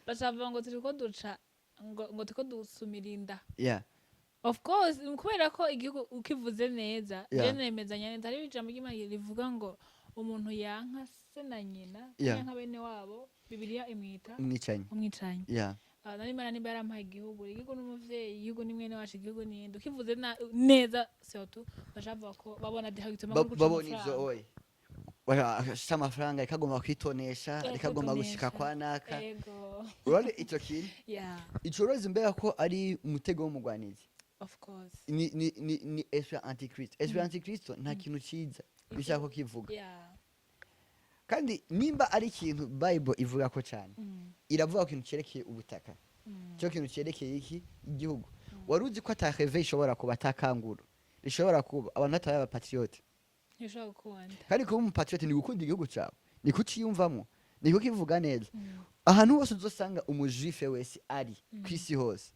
bacavuga ngo turiko duca ngo turiko dusumira inda. Of course, kubera ko igihugu ukivuze neza, je nemezanya neza, hariho ijambo ry'Imana rivuga ngo umuntu yanka se na nyina, yanka bene wabo, Bibiliya imwita Umwicanyi. umwicanyi. Ah, nari Imana nimba yarampaye igihugu, igihugu n'umuvyeyi, igihugu ni mwene wacu, igihugu ni nde. Ukivuze neza surtout, bacavuga ko babona directement ko guca Babona ivyo amafaranga. Oye, afise amafaranga, ariko agomba kwitonesha, ariko agomba gushika kwitonesha. kwa naka. Urabona ico kintu? Ico rero mbega ko ari umutego w'umugwanizi. Of course. Ni esprit antichrist. Esprit antichrist nta kintu ciza bishaka ko kivuga. Kandi nimba ari ikintu Bible ivuga ko cyane, iravuga ku kintu cyerekeye ubutaka, cyo kintu cyerekeye iki? Igihugu. Wari uzi ko ata réveil ishobora kuba, atakanguro rishobora kuba, abantu batabaye abapatriote? Ntibishobora gukunda. Kandi kuba umupatriote ni gukunda igihugu cyawe, ni kuciyumvamo, ni kukivuga neza. Ahantu hose uzosanga umujuif wese ari ku isi hose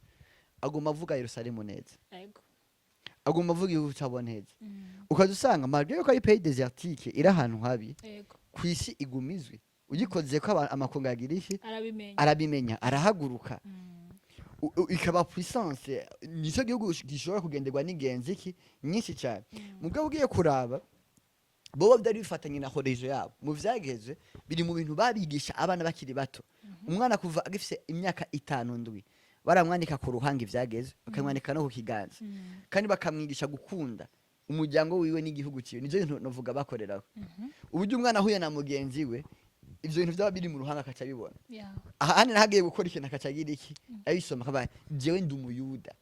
agomba avuga Yerusalemu neza, agomba avuga igihugu cyabo neza. Ukaza usanga malgré yuko ari pays désertique, iri ahantu habi, ku isi igumizwe ugikoze ko amakungu yagira iki? Arabimenya. Arabimenya, arahaguruka. Ikaba puissance, nicyo gihugu gishobora kugenderwa n'ingenzi iki nyinshi cyane. Mugabo ugiye kuraba, bobo byari bifatanye na religion yabo. Mu vyagezwe biri mu bintu babigisha abana bakiri bato. Umwana kuva agifise imyaka 5, 7, baramwandika ku ruhanga ivyagezwe, bakamwandika no ku kiganza, kandi bakamwigisha gukunda umuryango wiwe n'igihugu ciwe. Nivyo bintu novuga bakoreraho. Uburyo umwana ahuye na mugenzi we, ivyo bintu vyaba biri mu ruhanga, akaca abibona. Ahandi nahagiye gukora ikintu, akaca agira iki? Abisoma, akavuga: "Jewe ndi umuyuda,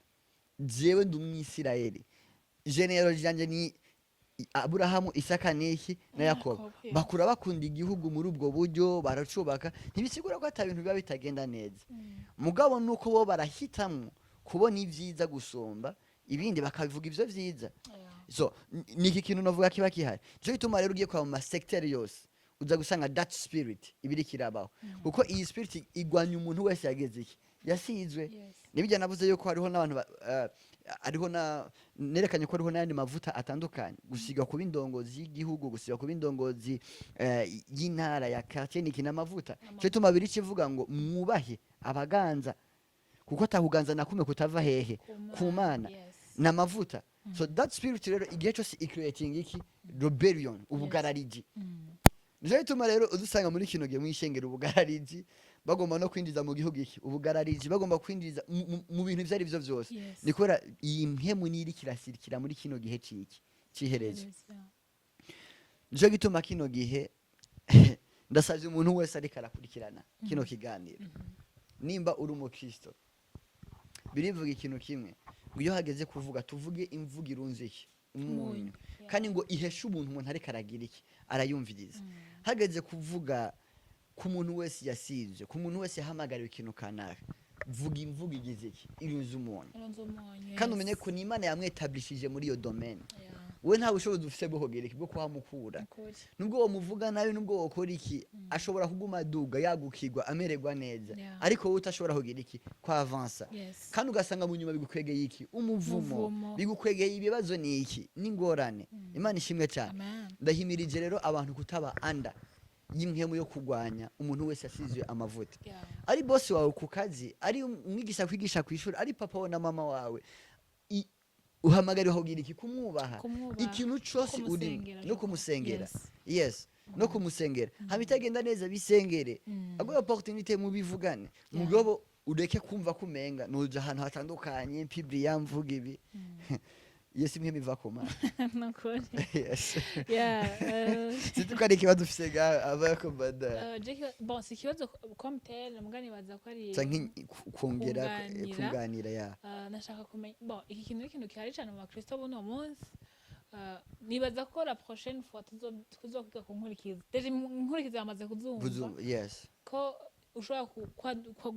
jewe ndi umwisirayeli, généalogie yanje ni Aburahamu, Isaka n'iki na Yakobo." Yakobo, yeah. Bakura bakunda igihugu muri ubwo buryo, baracubaka. Ntibisigura ko ata bintu biba bitagenda neza, mugabo nuko bo barahitamwo kubona ibyiza gusumba ibindi, bakabivuga ivyo vyiza. So ni iki kintu navuga kiba gihari. Nico gituma rero ugiye kwa mu masecteur yose uza gusanga that spirit ibiri kirabaho, kuko iyi spirit igwanya umuntu wese yageze iki? Yasizwe. Nibijya navuze yuko hariho n'abantu hariho na nerekanye ko hariho n'ayandi mavuta atandukanye: gusiga kuba indongozi y'igihugu, gusiga kuba indongozi y'intara, ya quartier, niki n'amavuta. Cyo gituma biri kivuga ngo mwubahe abaganza, kuko atakuganza na kumwe kutava hehe? Ku Mana. N'amavuta. So that spirit rero igihe cyose icreating iki? Rebellion, ubugarariji. Nico gituma rero udusanga muri kino gihe mwishengera ubugarariji, bagomba no kwinjiza mu gihugu iki? Ubugarariji. Bagomba kwinjiza mu bintu ivyo ari vyo vyose. Ni kubera iyi mpemu niri kirasirikira muri kino gihe ciki ciherezo. Yes, yeah. Nico gituma kino gihe Ndasabye umuntu wese ariko arakurikirana kino kiganiro, nimba uri umukristo, birivuga ikintu kimwe, ngo iyo hageze kuvuga, tuvuge imvugo irunze iki? Umunyu. Umunyu. Kandi ngo iheshe ubuntu umuntu ariko aragira iki? Arayumviriza. Hageze kuvuga ku muntu wese yasizwe, ku muntu wese yahamagariwe ikintu kanaka, vuga imvugo igize iki? Irunze umunyu. Irunze umunyu. Kandi umenye ko ni Imana yamwetablishije muri iyo domaine. Wowe nta bushobozi ufise bwo kugera iki, bwo kuhamukura. Ukuri. Nubwo womuvuga nabi, nubwo wokora iki, ashobora kuguma aduga, yagukirwa, amererwa neza, ariko wowe utashobora kugira iki? Kwavansa. Kandi ugasanga mu nyuma bigukwegeye iki? Umuvumo. Umuvumo. Bigukwegeye ibibazo, ni iki? N'ingorane. Imana ishimwe cyane. Amen. Ndahimirije rero abantu kutaba under y'impwemu yo kurwanya umuntu wese asizwe amavuta. Ari bosi wawe ku kazi, ari umwigisha kwigisha ku ishuri, ari papa wawe na mama wawe, uhamagariwe kugira iki? Kumwubaha. Kumwubaha. Ikintu cose uri Kumusengera. no kumusengera. Yes, no kumusengera. Hama itagenda neza, bisengere. Aguhe opportunité, mubivugane. Mugabo ureke kumva kumenga nuja ahantu hatandukanye publiya mvuga ibi. Iyo si imwe miva ku Mana. Nukuri. Yes. Yeah. Sinzi ko ari ikibazo ufise ga abakomada. Jackie, bon, si ikibazo comme tel, muga nibaza ko ari Canke kongera. Kunganira. Kunganira ya. Nashaka kumenya, bon, iki kintu ni ikintu gihari cyane mu bakristo buno munsi. Nibaza ko la prochaine fois tuzokwiga ku nkurikizi. Déjà inkurikizi bamaze kuzumva, Yes. ko ushobora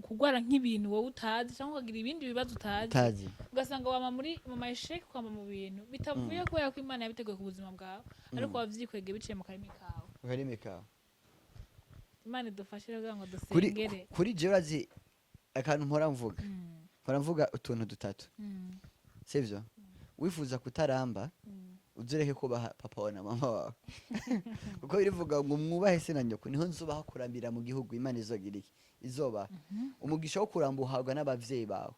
kugwara nk'ibintu wowe utazi, cyangwa ukagira ibindi bibazo utazi, Tazi. ugasanga wama muri mu ma échecs, kwama mu bintu bitavuye kubera ko Imana yabiteguye ku buzima bwawe, ariko wavyikwegeye biciye mu karimi kawe. Karimi kawe. Imana idufashe rero kugira ngo Kuri dusengere. Kuri jewe, urazi akantu mpora mvuga? Mpora mvuga utuntu dutatu. Sivyo? Wifuza kutaramba, uzureke kubaha papa wawe na mama wawe, kuko birivuga ngo mwubahe se na nyoko, niho nzubaha kurambira mu gihugu Imana izogira iki? Izobaha umugisha wo kuramba, uhabwa n'abavyeyi bawe.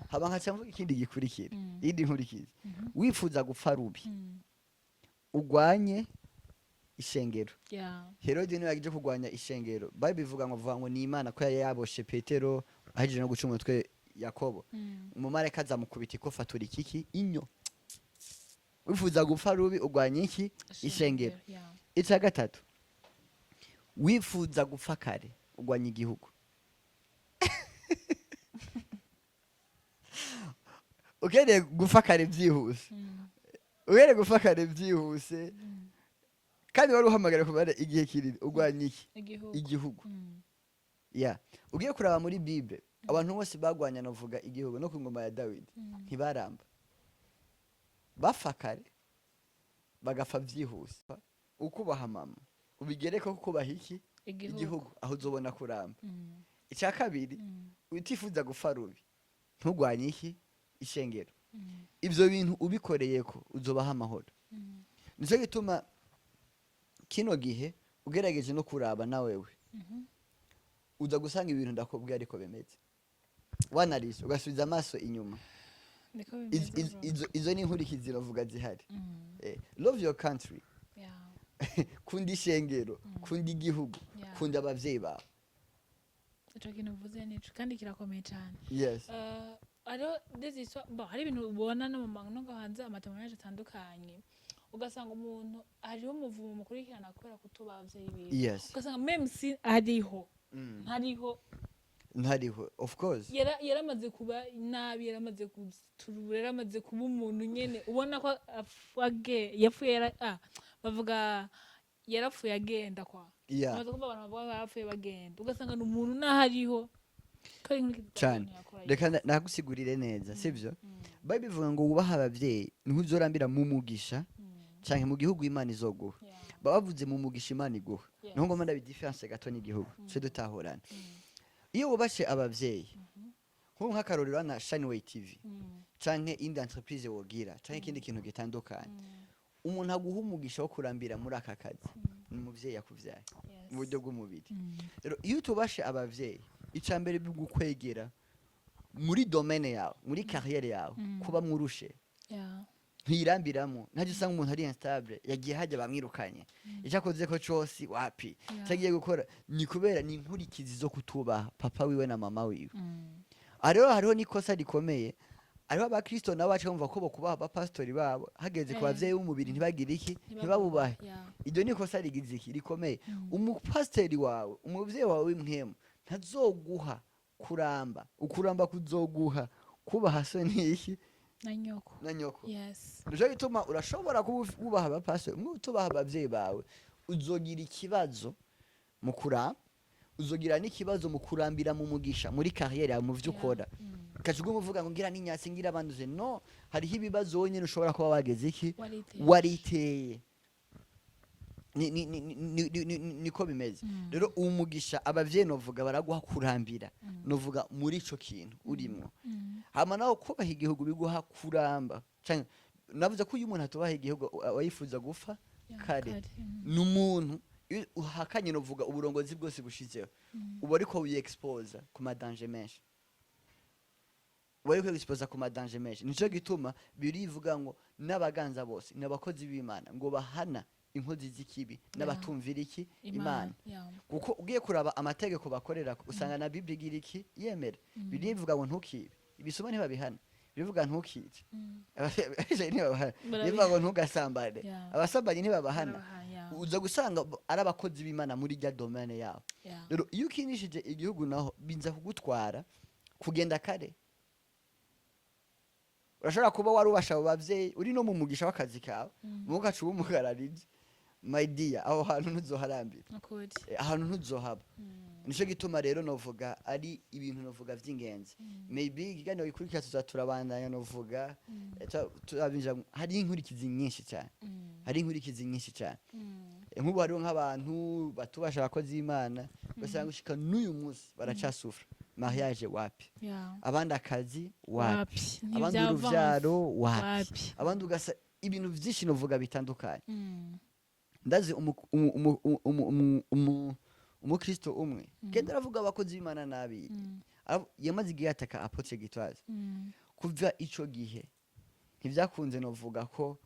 Haba nkaca mvuga ikindi gikurikira, iyindi nkurikizi: wifuza gupfa rubi, ugwanye ishengero. Herode niwe yaje kurwanya ishengero. Bible ivuga ngo, avuga ngo ni Imana, ko yari yaboshe Petero, ahejeje no guca umutwe Yakobo. Umumarayika azamukubita ikofa, atura ikiki? Inyo. Wifuza gupfa rubi, urwanya iki? Ishengero. Icya gatatu, wifuza gupfa kare, urwanya igihugu. Ukeneye gupfa kare byihuse, ukeneye gupfa kare byihuse, kandi wari uhamagara kumara igihe kinini, urwanya iki? Igihugu. Igihugu. Ya, ugiye kuraba muri Bible, abantu bose bagwanya, navuga igihugu, no ku ngoma ya Dawidi, ntibaramba, bapfa kare, bagapfa byihuse. Ukubaha mama ubigereko ko kubaha iki? Igihugu. Igihugu, aho uzobona kuramba. Icya kabiri, utifuza gupfa rubi, ntugwanye iki? Ishengero. Ibyo bintu ubikoreye ko uzobaha amahoro. Nicyo gituma kino gihe ugerageje no kuraba na wewe, uza gusanga ibintu ndakubwiye ariko bimeze, wanarise ugasubiza amaso inyuma. Niko bimeze bro. Izo ni inkurikizi bavuga zihari. Love your country. Kunda ishengero, kunda igihugu, kunda abavyeyi bawe. Ico kintu uvuze nico, kandi kirakomeye cyane. Yes. Hariho des histoires, bon, hari ibintu ubona no mu no hanze, ama témoignages atandukanye, ugasanga umuntu hariho umuvumo mukurikirana kubera kutubaha abavyeyi biwe. Ugasanga même si ariho, ntariho. Ntariho, of course. Yaramaze kuba nabi, yaramaze guturura, yaramaze kuba umuntu nyene ubona ko yapfuye, bavuga yarapfuye agenda kwa. Bamaze kumva abantu bavuga ko yarapfuye bagenda, ugasanga ni umuntu naho ariho ko ari inkurikizi Cane. z'abantu yakora. Reka nagusigurire neza, sivyo? Bible ivuga ngo wubahe abavyeyi, niho uzorambira mu mugisha canke mu gihugu Imana izoguha. Baba bavuze mu mugisha Imana iguha. Niho ngomba ndabi différence gato n'igihugu, twe dutahurana. Iyo wubashe abavyeyi, nk'ubu nk'akarorero na Shineway TV, canke indi entreprise wogira, canke ikindi kintu gitandukanye, umuntu aguha umugisha wo kurambira muri aka kazi ni umuvyeyi yakuvyaye mu buryo bw'umubiri. Rero iyo utubashe abavyeyi, ica mbere bigukwegera muri domaine yawe, muri carrière yawe, kuba mwurushe, ntiyirambiramo. Ntajya usanga umuntu ari instable, yagiye hajya bamwirukanye, icyo akoze ko cose wapi, icyo agiye gukora ni kubera ni inkurikizi zo kutubaha papa wiwe na mama wiwe. Aha rero hariho n'ikosa rikomeye. Hariho abakristo nabo baca bumva ko bokubaha abapasitori babo, hageze ku bavyeyi b'umubiri ntibagire iki? Ntibabubahe. Iryo ni ikosa rigize iki? Rikomeye. Umupasiteri wawe, umuvyeyi wawe w'impwemu, ntazoguha kuramba. Ukuramba kuzoguha kubaha so n'iki? Na nyoko. Na nyoko. Nico gituma urashobora kuba wubaha abapasitori, umwe utubaha abavyeyi bawe, uzogira ikibazo mu kuramba, uzogira n'ikibazo mu kurambira mu mugisha, muri carrière yawe, mu vyo ukora. Ukaca uguma uvuga ngo ngira n'inyatsi, ngira abanduze. No hariho ibibazo wonyene ushobora kuba wageze iki? Wariteye. Wariteye. Niko bimeze. Rero umugisha abavyeyi novuga baraguha kurambira, novuga muri ico kintu urimwo. Hama naho kubaha igihugu biguha kuramba. Canke navuze ko iyo umuntu atubaha igihugu aba yifuza gupfa kare. Ni umuntu iyo uhakanye novuga uburongozi bwose bushizeho, uba ariko wiyexposa ku ma dangers menshi, uba ariko wiyexposa ku ma dangers menshi. Nico gituma birivuga ngo n'abaganza bose ni abakozi b'Imana, ngo bahana inkozi z'ikibi n'abatumvira iki? Imana. Kuko ugiye kuraba amategeko bakorera, usanga na Bible igira iki? Yemera. Bibiliya ivuga ngo ntukibe, ibisoma ntibabihana. Bivuga ntukice, abicaye ntibabahana. Barabiha. Bivuga ngo ntugasambane, abasambanyi ntibabahana. Barabaha, yeah. Uza gusanga ari abakozi b'Imana muri rya domaine yabo. Rero iyo ukinishije igihugu naho biza kugutwara kugenda kare. Urashobora kuba warubasha abo bavyeyi, uri no mu mugisha w'akazi kawe, mugaca uba umugararije. My dear, aho hantu ntuzoharambira. Nukuri. Ahantu ntuzohaba. Nico gituma rero novuga ari ibintu novuga vy'ingenzi. Maybe ikiganiro gikurikira tuzaturabandanya, novuga turabinjira hari inkurikizi nyinshi cyane, hari inkurikizi nyinshi cyane. Nk'ubu hariho nk'abantu batubasha abakozi b'Imana, ugasanga gushika n'uyu munsi baracasufra, mariage wapi, abandi akazi wapi, Wapi. abandi Ntivyava. uruvyaro wapi, Wapi. abandi ugasa ibintu vyinshi novuga bitandukanye. Ndazi umukristo umwe genda aravuga abakozi b'Imana nabi. Yamaze igihe yataka apôtre Gitwaza. Kuva ico gihe ntivyakunze, novuga ko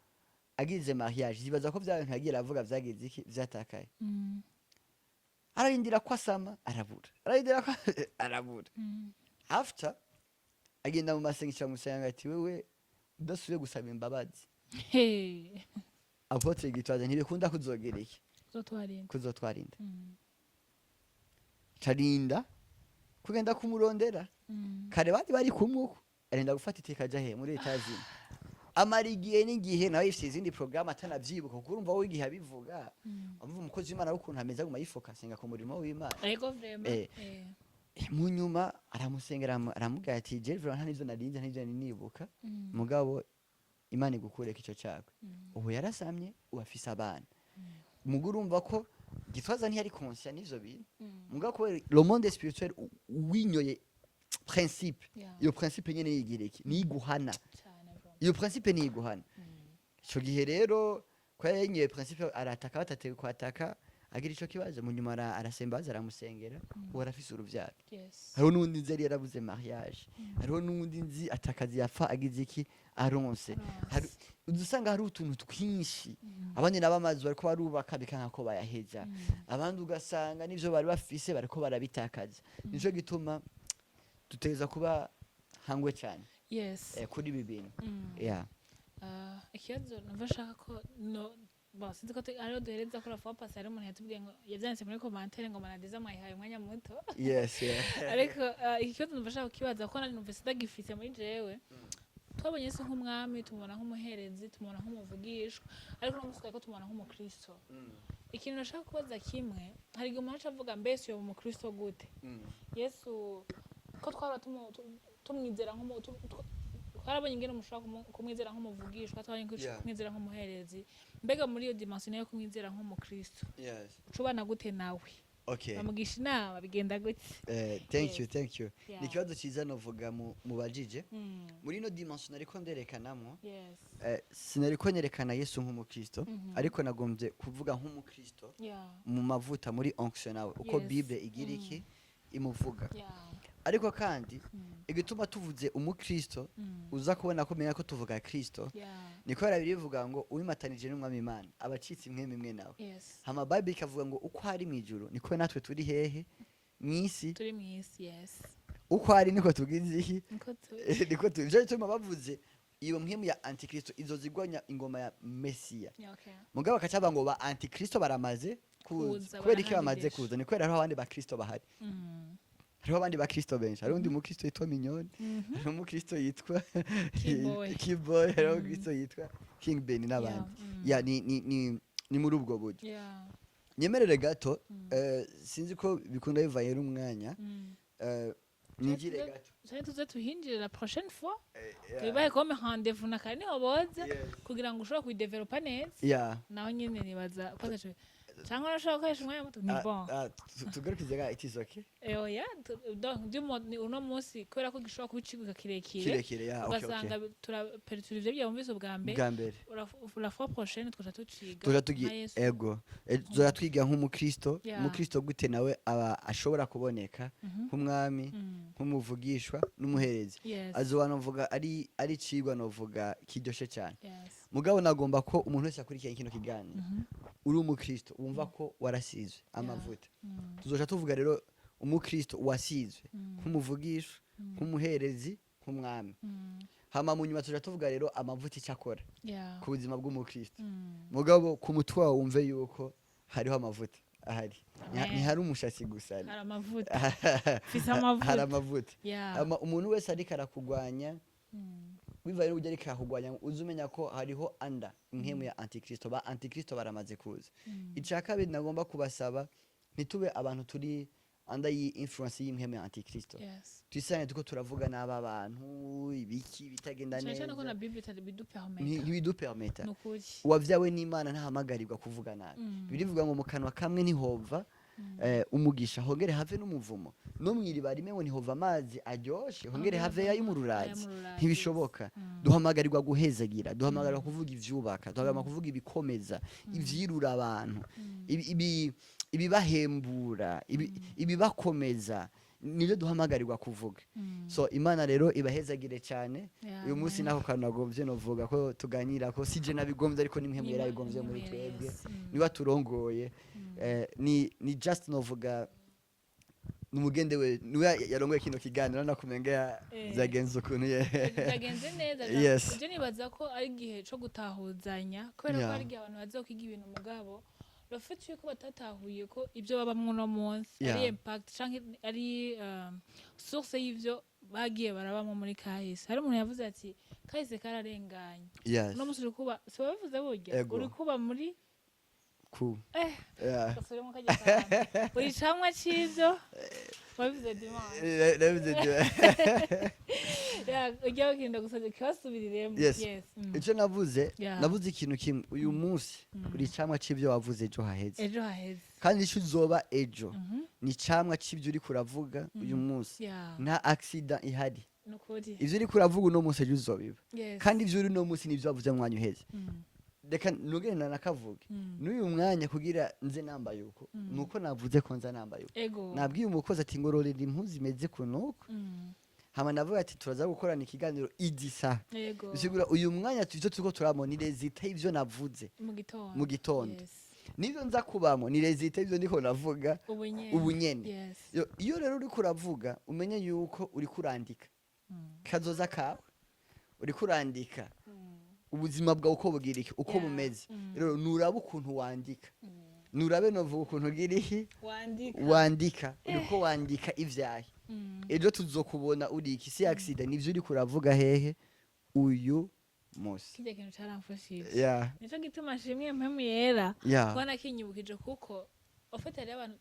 agize mariage zibaza ko vya bintu yagiye aravuga vyagize iki? Vyatakaye. Ararindira ko asama arabura, ararindira ko arabura. After agenda mu masengesho, amusenga ati: "Wewe udasubiye gusaba imbabazi Hey. apôtre Gitwaza, ntibikunda kuzogera iki?" Uzotwarinda. Kuzotwarinda. Carinda kugenda kumurondera. Kare bari bari kumwe uko arenda gufata iteka aja he? Muri Etazini. Amara igihe n'igihe nawe yifise izindi programme atanavyibuka, kuko urumva wowe igihe abivuga, umva umukozi w'Imana w'ukuntu ameze, aguma yifokasinga ku murimo w'Imana. Ego vraiment. Mu nyuma aramusengera, aramubwira ati: "Je vraiment nta nivyo narinze, nta nivyo nari nibuka, mugabo Imana igukureko ico cyago." Ubu yarasamye, ubu afise abana. Mugo urumva ko Gitwaza ntiyari conscient n'ivyo bintu. Mugabo kubera le monde spirituel winyoye principe, iyo principe nyene yigira iki? Niyiguhana. Cane vraiment. Iyo principe niyiguhana. Ico gihe rero ko yayinyoye principe, arataka batateye kwataka, agira ico kibazo. Mu nyuma arasembaza, aramusengera, ubu arafise uruvyaro. Hariho n'uwundi nzi yari yarabuze mariage, hariho n'uwundi nzi atakazi yapfa agize iki? Aronse. Uza usanga hari utuntu twinshi. Abandi nabo amazu bariko barubaka bikanka ko bayaheza, abandi ugasanga n'ivyo bari bafise bariko barabitakaza. Nico gituma dutegereza kuba hangwe cyane kuri ibi bintu. Yeah. Ah, ikibazo numva ashaka ko no bon, sinzi ko ariho duhereza ko la fois passée hari umuntu yatubwiye ngo yavyanditse muri commentaire ngo Manadiza mwayihaye umwanya muto. Ariko iki kibazo numva ashaka kukibaza ko nari numvise ndagifise muri jewe. Twabonye Yesu nk'umwami, tumubona nk'umuherezi, tumubona nk'umuvugishwa, ariko no munsi ko tumubona nk'umukristo. Ikintu nashaka kubaza kimwe, hari igihe umuntu aca avuga: "Mbese uyo mukristo gute?" Yesu ko twaba tumwizera twarabonye ingene mushobora kumwizera nk'umuvugishwa, twabonye ko kumwizera nk'umuherezi, mbega muri iyo dimension yo kumwizera nk'umukristo, ucubana gute nawe? Bamugisha inama, bigenda gute? Thank you, thank you. Ni ikibazo cyiza novuga mubajije. Muri ino dimension ariko nderekanamwo, sinariko nerekana Yesu nk'umukristo, ariko nagombye kuvuga nk'umukristo mu mavuta, muri onction nawe, uko Bible igira iki? Imuvuga. Ariko kandi igituma tuvuze umukristo, uza kubona ko menya ko tuvuga Kristo, ni kubera birivuga ngo uwimatanije n'Umwami Imana abacitse imwe imwe nawe. Hama Bible ikavuga ngo uko ari mu ijuru niko natwe turi hehe? Mw'isi. Turi mw'isi, yes. Uko ari niko tugize iki? Niko turi. Niko turi. Nico gituma bavuze iyo mpwemu ya antikristo izozigwanya ingoma ya Mesiya. Mugabo bakaca bavuga ngo ba antikristo baramaze kuza. Kuza, Kubera iki barahari bamaze benshi. kuza? Ni kubera hariho abandi bakristo bahari. Hariho abandi bakristo benshi. Hariho undi mukristo yitwa Mignone, hariho umukristo yitwa Keyboy. Keyboy, hariho umukristo yitwa King Ben n'abandi. Ya, ni muri ubwo buryo. Nyemerere gato, sinzi ko bikunda bivaye n'umwanya, nigire gato. Canke tuze tuhinjire la prochaine fois. Yeah. Tubibahe comme rendez-vous na kare niho boza kugira ngo ushobore kuyidevelopa neza. Naho nyene nibaza ko ataco, cyangwa urashobora gukoresha umwanya muto, ni bon. Ah, tugarukize ga, it is okay. Oya, donc du mo ni uno munsi kubera ko gishobora kuba icigwa kirekire, Kirekire, ya, okay. ugasanga turapertura ivyo byumvise ubwa mbere. Bwa mbere. La fois prochaine tukaca tuciga Tuja tugi nka Yesu. Ego. Tuja twiga nk'umukristo. Umukristo gute nawe aba ashobora kuboneka nk'umwami, nk'umuvugishwa n'umuherezi. Azoba novuga ari cigwa novuga kiryoshe cyane. Mugabo nagomba ko umuntu wese akurikirana kino kiganiro, uri umukristo wumva ko warasizwe amavuta, tuzoca tuvuga rero umukristo wasizwe nk'umuvugisha, nk'umuherezi, nk'umwami. Hama mu nyuma tuzoca tuvuga rero amavuta icyo akora ku buzima bw'umukristo. Mugabo ku mutwe wawe wumve yuko hariho amavuta ahari. Ntihari umushatsi gusa. Hari amavuta. Mfise amavuta. Hari amavuta. Hama umuntu wese ariko arakugwanya, bivaye n'uburyo ariko arakugwanya, uze umenya ko hariho anda impwemu ya antikristo, ba antikristo baramaze kuza. Icya kabiri nagomba kubasaba, ntitube abantu turi anda y'i influence y'impwemu ya antikristo. Twisange tuko turavuga n'aba bantu ibiki bitagenda Cyane cyane ko neza. na Bible itari bidupermeta. Ntibidupermeta. Nukuri. Uwavyawe n'Imana ntahamagarirwa kuvuga nabi. Birivuga ngo mu kanwa kamwe ntihova umugisha hongere have n'umuvumo, no mw'iriba rimwe ngo ntihova amazi aryoshe hongere have ay'umururazi. Ay'umururazi. Ntibishoboka. Duhamagarirwa guhezagira, duhamagarirwa kuvuga ivyubaka, duhamagarirwa kuvuga ibikomeza, ivyirura abantu, ibibahembura, ibibakomeza, nibyo duhamagarirwa kuvuga. So Imana rero ibahezagire cyane. Uyu munsi Amen. nako kantu nagombye novuga ko tuganira ko sije nabigombye, ariko nimwe mwera bigombye muri Nimwe, twebwe. Yes. Niba turongoye, ni just novuga numugende we niwe yarongoye kino kiganiro nakumenga byagenze ukuntu ye. Byagenze neza. Je nibaza ko ari igihe co gutahuzanya kubera ko hari igihe abantu bazokwiga ibintu, mugabo le fait yuko batatahuye ko ibyo babamwo uno munsi ari impact canke ari source y'ivyo bagiye barabamwo muri kahise. Hari umuntu yavuze ati kahise kararenganye. Uno munsi uri kuba, si wabivuze burya? Ego. Uri kuba muri Ku gasubiremo kajya kantu. Uri camwa c'ivyo wabivuze dimanche. Nabivuze. Yeah, ujya ugenda gusa kibasubiriremo. Yes. Yes. Icyo navuze, navuze ikintu kimwe: uyu munsi uri icamwa c'ibyo wavuze ejo haheze. Ejo haheze. Kandi ico uzoba ejo ni icamwa c'ibyo uriko uravuga uyu munsi. Nta accident ihari. Nukuri. Ivyo uriko uravuga uno munsi, ejo uzobiba. Kandi ivyo uri uno munsi nivyo wavuze mu mwanya uheze. Reka nugende nakavuge n'uyu mwanya kugira nze nambaye uko, nuko navuze ko nza nambaye uko. Nabwiye umukozi ati ngororera impuzu imeze kunuko. Hama navuga ati turaza gukorana ikiganiro igisa. Bisigura uyu mwanya ivyo turiko turabona ni résultat y'ivyo navuze mu gitondo. Mu gitondo. Nivyo nza kubamo ni résultat y'ivyo ndiko navuga ubu nyene. Ubu nyene. Iyo rero uriko uravuga, umenye yuko uriko urandika kazoza kawe, uriko urandika ubuzima bwawe uko bugira iki, uko bumeze. Rero nurabe ukuntu wandika, nurabe novuga ukuntu ugira iki. Wandika. Wandika, uriko wandika ivyahe? Ejo tuzokubona uri iki? Si accident, nivyo uriko uravuga hehe uyu munsi. Kirya kintu caramfashije. Nico gituma nshimye Mpemu Yera kubona kinyibukije, kuko ufite hariho abantu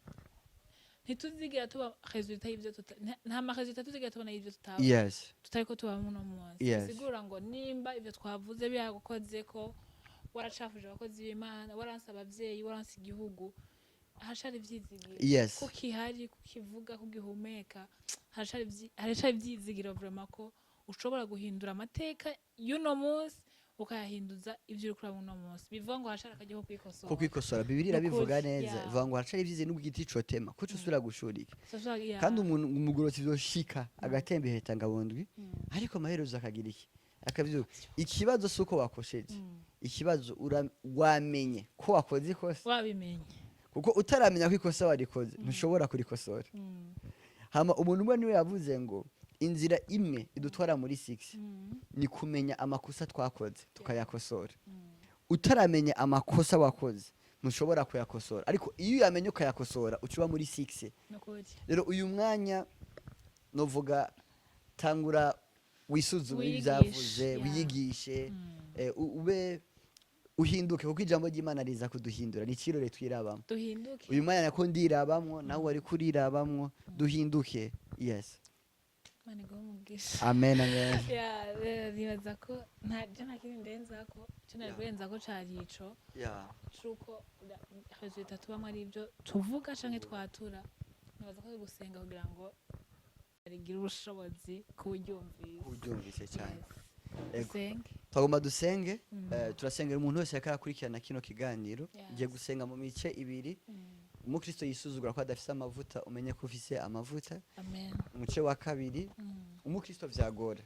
ntituzigera tuba résultat y'ivyo nta ma résultat tuzigera tubona y'ivyo tutaba tutariko tubamo uno munsi. Bisigura ngo nimba ivyo twavuze byagukoze ko waracafuje abakozi b'Imana, waranse abavyeyi, waranse igihugu, haracari ivyizigiro. Kukihari, kukivuga, kugihumeka, haracari ivyizigiro vraiment ko ushobora guhindura amateka y'uno munsi, ukayahinduza ivyo uriko uraba uno munsi. Bivuga ngo haracari akaryo ko kwikosora. Ko kwikosora, Bibiliya irabivuga Nukuri, neza. Ivuga ngo haracari ivyize n'ubwo igiti cotema kuco usubira gushurika. Kandi umuntu umugorotsi vyoshika agatemba iheta ngabondwi, ariko amaherezo akagira iki? Akavyuka. Ikibazo si uko wakosheje, ikibazo wamenye ko wakoze ikosa. Wabimenye. Kuko utaramenya ko ikosa warikoze, ntushobora kurikosora. Hama umuntu umwe niwe yavuze ngo inzira imwe idutwara muri succès ni kumenya amakosa twakoze tukayakosora. Utaramenya amakosa wakoze, ntushobora kuyakosora, ariko iyo uyamenye ukayakosora, uca uba muri succès. Nukuri. Rero uyu mwanya novuga tangura wisuzume Wiyigishe, ibyavuze, wiyigishe, ube uhinduke, kuko ijambo ry'Imana riza kuduhindura, ni ikirore twirabamo. Duhinduke. Uyu mwanya nako ndirabamwo, nawe wari kurirabamwo, duhinduke, yes. Imana iguhe umugisha. Amen, amen. Yeah, nibaza ko nta je nta kindi ndenzako, ico nari kurenzako cari ico cuko résultat tubamwo ari ibyo tuvuga canke twatura. Nibaza ko ari gusenga kugira ngo rigire ubushobozi kuburyumvise. Ubyumvise cyane. Yes. Ego. Dusenge. Twagomba dusenge. Turasengera umuntu wese yariko arakurikirana kino kiganiro. Ngiye gusenga mu mice ibiri. Umukristo yisuzugura ko adafise amavuta, umenye ko ufise amavuta. Amen. Umuce wa kabiri, umukristo vyagora,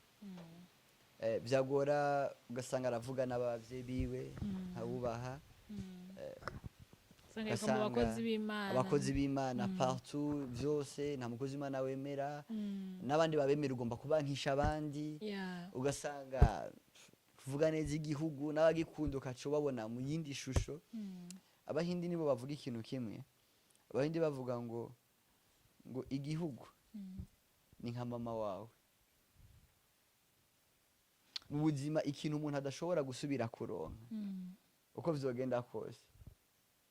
vyagora ugasanga aravuga n'abavyeyi biwe, ntabubaha. Usanga ariko mu Ugasanga bakozi b'Imana. Abakozi b'Imana partout vyose, nta mukozi w'Imana wemera, n'abandi babemera ugomba kubankisha abandi. Ugasanga kuvuga neza igihugu n'abagikunda ukaca ubabona mu yindi shusho. Abahindi nibo bavuga ikintu kimwe. Abahindi bavuga ngo igihugu ni nka mama wawe mu buzima, ikintu umuntu adashobora gusubira kuronka uko vyogenda kose,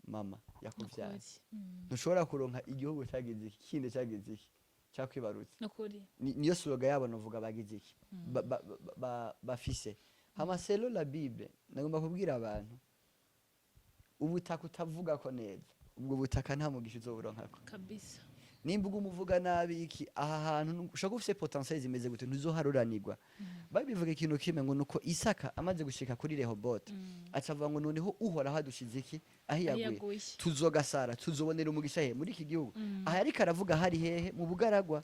mama yakuvyaye. Nukuri. Ntushobora kuronka igihugu cagize iki kindi, cagize iki, cakwibarutse. Nukuri. Niyo slogan yabo novuga bagize iki, bafise. Hama selon la Bible, nagomba kubwira abantu, ubutaka utavuga ko neza, ubwo butaka nta mugisha uzoburonkako. Kabisa. Nimba uguma uvuga nabi iki, aha hantu ushobora kuba ufise potentiel zimeze gute, ntuzoharuranirwa. Bible ivuga ikintu kimwe ngo nuko Isaka amaze gushika kuri Rehobote, aca avuga ngo noneho Uhoraho adushize iki ahiyaguye, Ahiyaguye. tuzogasara, tuzobonera umugisha he muri iki gihugu? Aha ariko aravuga hari hehe? Mu bugaragwa.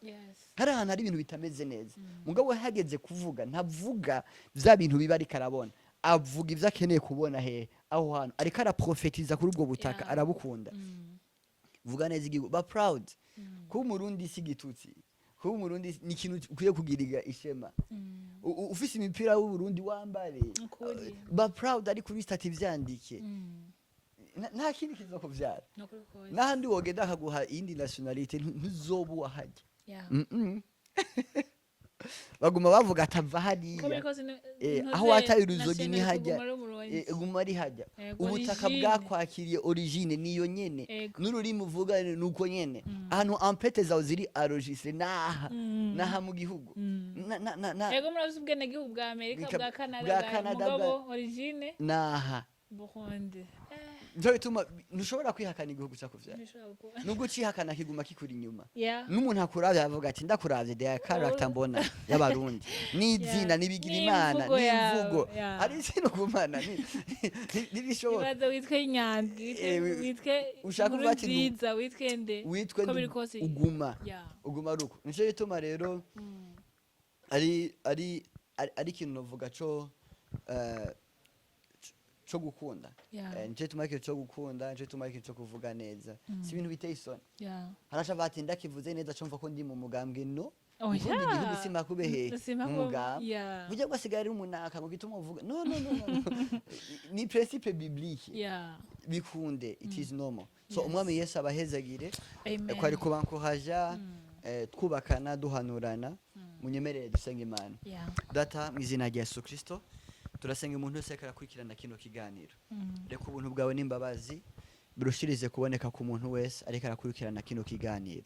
Hari ahantu hari ibintu bitameze neza, mugabo we hageze kuvuga, ntavuga vya bintu biba ariko arabona, avuga ivyo akeneye kubona hehe aho hantu, ariko araprofetiza kuri ubwo butaka. Arabukunda. Vuga neza igihugu, ba proud. Kuba Umurundi si igitutsi, kuba Umurundi ni ikintu ukwiye kugiriga ishema. Ufise imipira w'Uburundi, wambare. Nukuri. Ba proud, ari kuri statut vyandike. Nta kindi kizokuvyara. Nukuri kose. N'ahandi wogenda akaguha iyindi nationalité, ntuzoba uwahajya. Baguma bavuga atava Uko hariya. biri kose ntuze Aho wataye uruzogi ni nationalité hajya. uguma ari Umurundi. Guma ari hajya. Ego, Ubutaka origine. bwakwakiriye, origine niyo nyene. N'ururimi uvuga nuko nyene. Ahantu empreintes zawe ziri enregistrées naha, naha mu gihugu. Ego, murabizi ubwenegihugu bwa Amerika, bwa Canada, bwa bwa Canada, mugabo origine naha. Burundi. Nico gituma ntushobora kwihakana igihugu cyakuvyara. Ntishobora kuba. Nubwo ucihakana, kiguma kikuri inyuma. N'umuntu akuravye avuga ati ndakuravye, their character mbona y'Abarundi n'izina nibigira Imana. N'imvugo yawe, N'imvugo. Hari izina ugumana, ntibishoboka. Ibaze witwe Nyandwi, witwe witwe Ushaka kuvuga ati Nkurunziza, witwe nde? Witwe Uko biri kose. Uguma uguma ari uko. Nico gituma rero ari ikintu novuga co gukunda. Nico gituma ari ikintu co gukunda, nico gituma ari ikintu co kuvuga neza, si ibintu biteye isoni. Haraca bati ndakivuze neza, cumva ko ndi mu mugambwe, no Oya. gukunda igihugu simakube hehe Simpa mu mugambwe. Burya bwasigaye ari umunaka ngo gituma uvuga no, no, no, no, no. Ni principe biblique. Bikunde, it is normal. So Umwami Yesu abahezagire. Amen. Ko ari kubankohaja, twubakana, duhanurana. Munyemerere dusenga Imana. Data, mu izina rya Yesu Kristo, turasenga umuntu wese ariko arakurikirana kino kiganiro. Reka ubuntu bwawe n'imbabazi birushirize kuboneka ku muntu wese ariko arakurikirana kino kiganiro.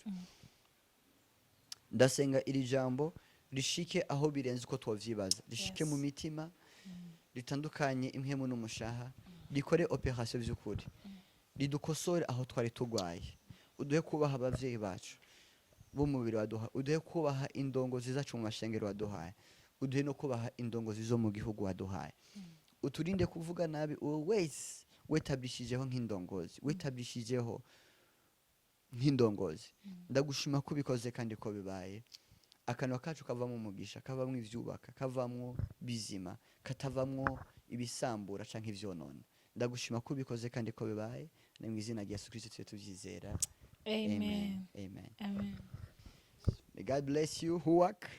Ndasenga iri jambo rishike aho birenze uko twovyibaza, rishike mu mitima, ritandukanye impwemu n'umushaha, rikore opération vy'ukuri, ridukosore aho twari turwaye. Uduhe kubaha abavyeyi bacu b'umubiri waduha, uduhe kubaha indongozi zacu mu mashengero waduhaye, uduhe no kubaha indongozi zo mu gihugu waduhaye. Uturinde kuvuga nabi uwo wese wetablishijeho nk'indongozi, wetablishijeho nk'indongozi. Ndagushima ko ubikoze kandi ko bibaye. Akanwa kacu kavamo umugisha, kavamwo ivyubaka, kavamwo bizima, katavamwo ibisambura canke ivyonona. Ndagushima ko ubikoze kandi ko bibaye. Ni mu izina rya Yesu Kristo tuye tuvyizera. Amen. Amen. Amen. God bless you. Huwak.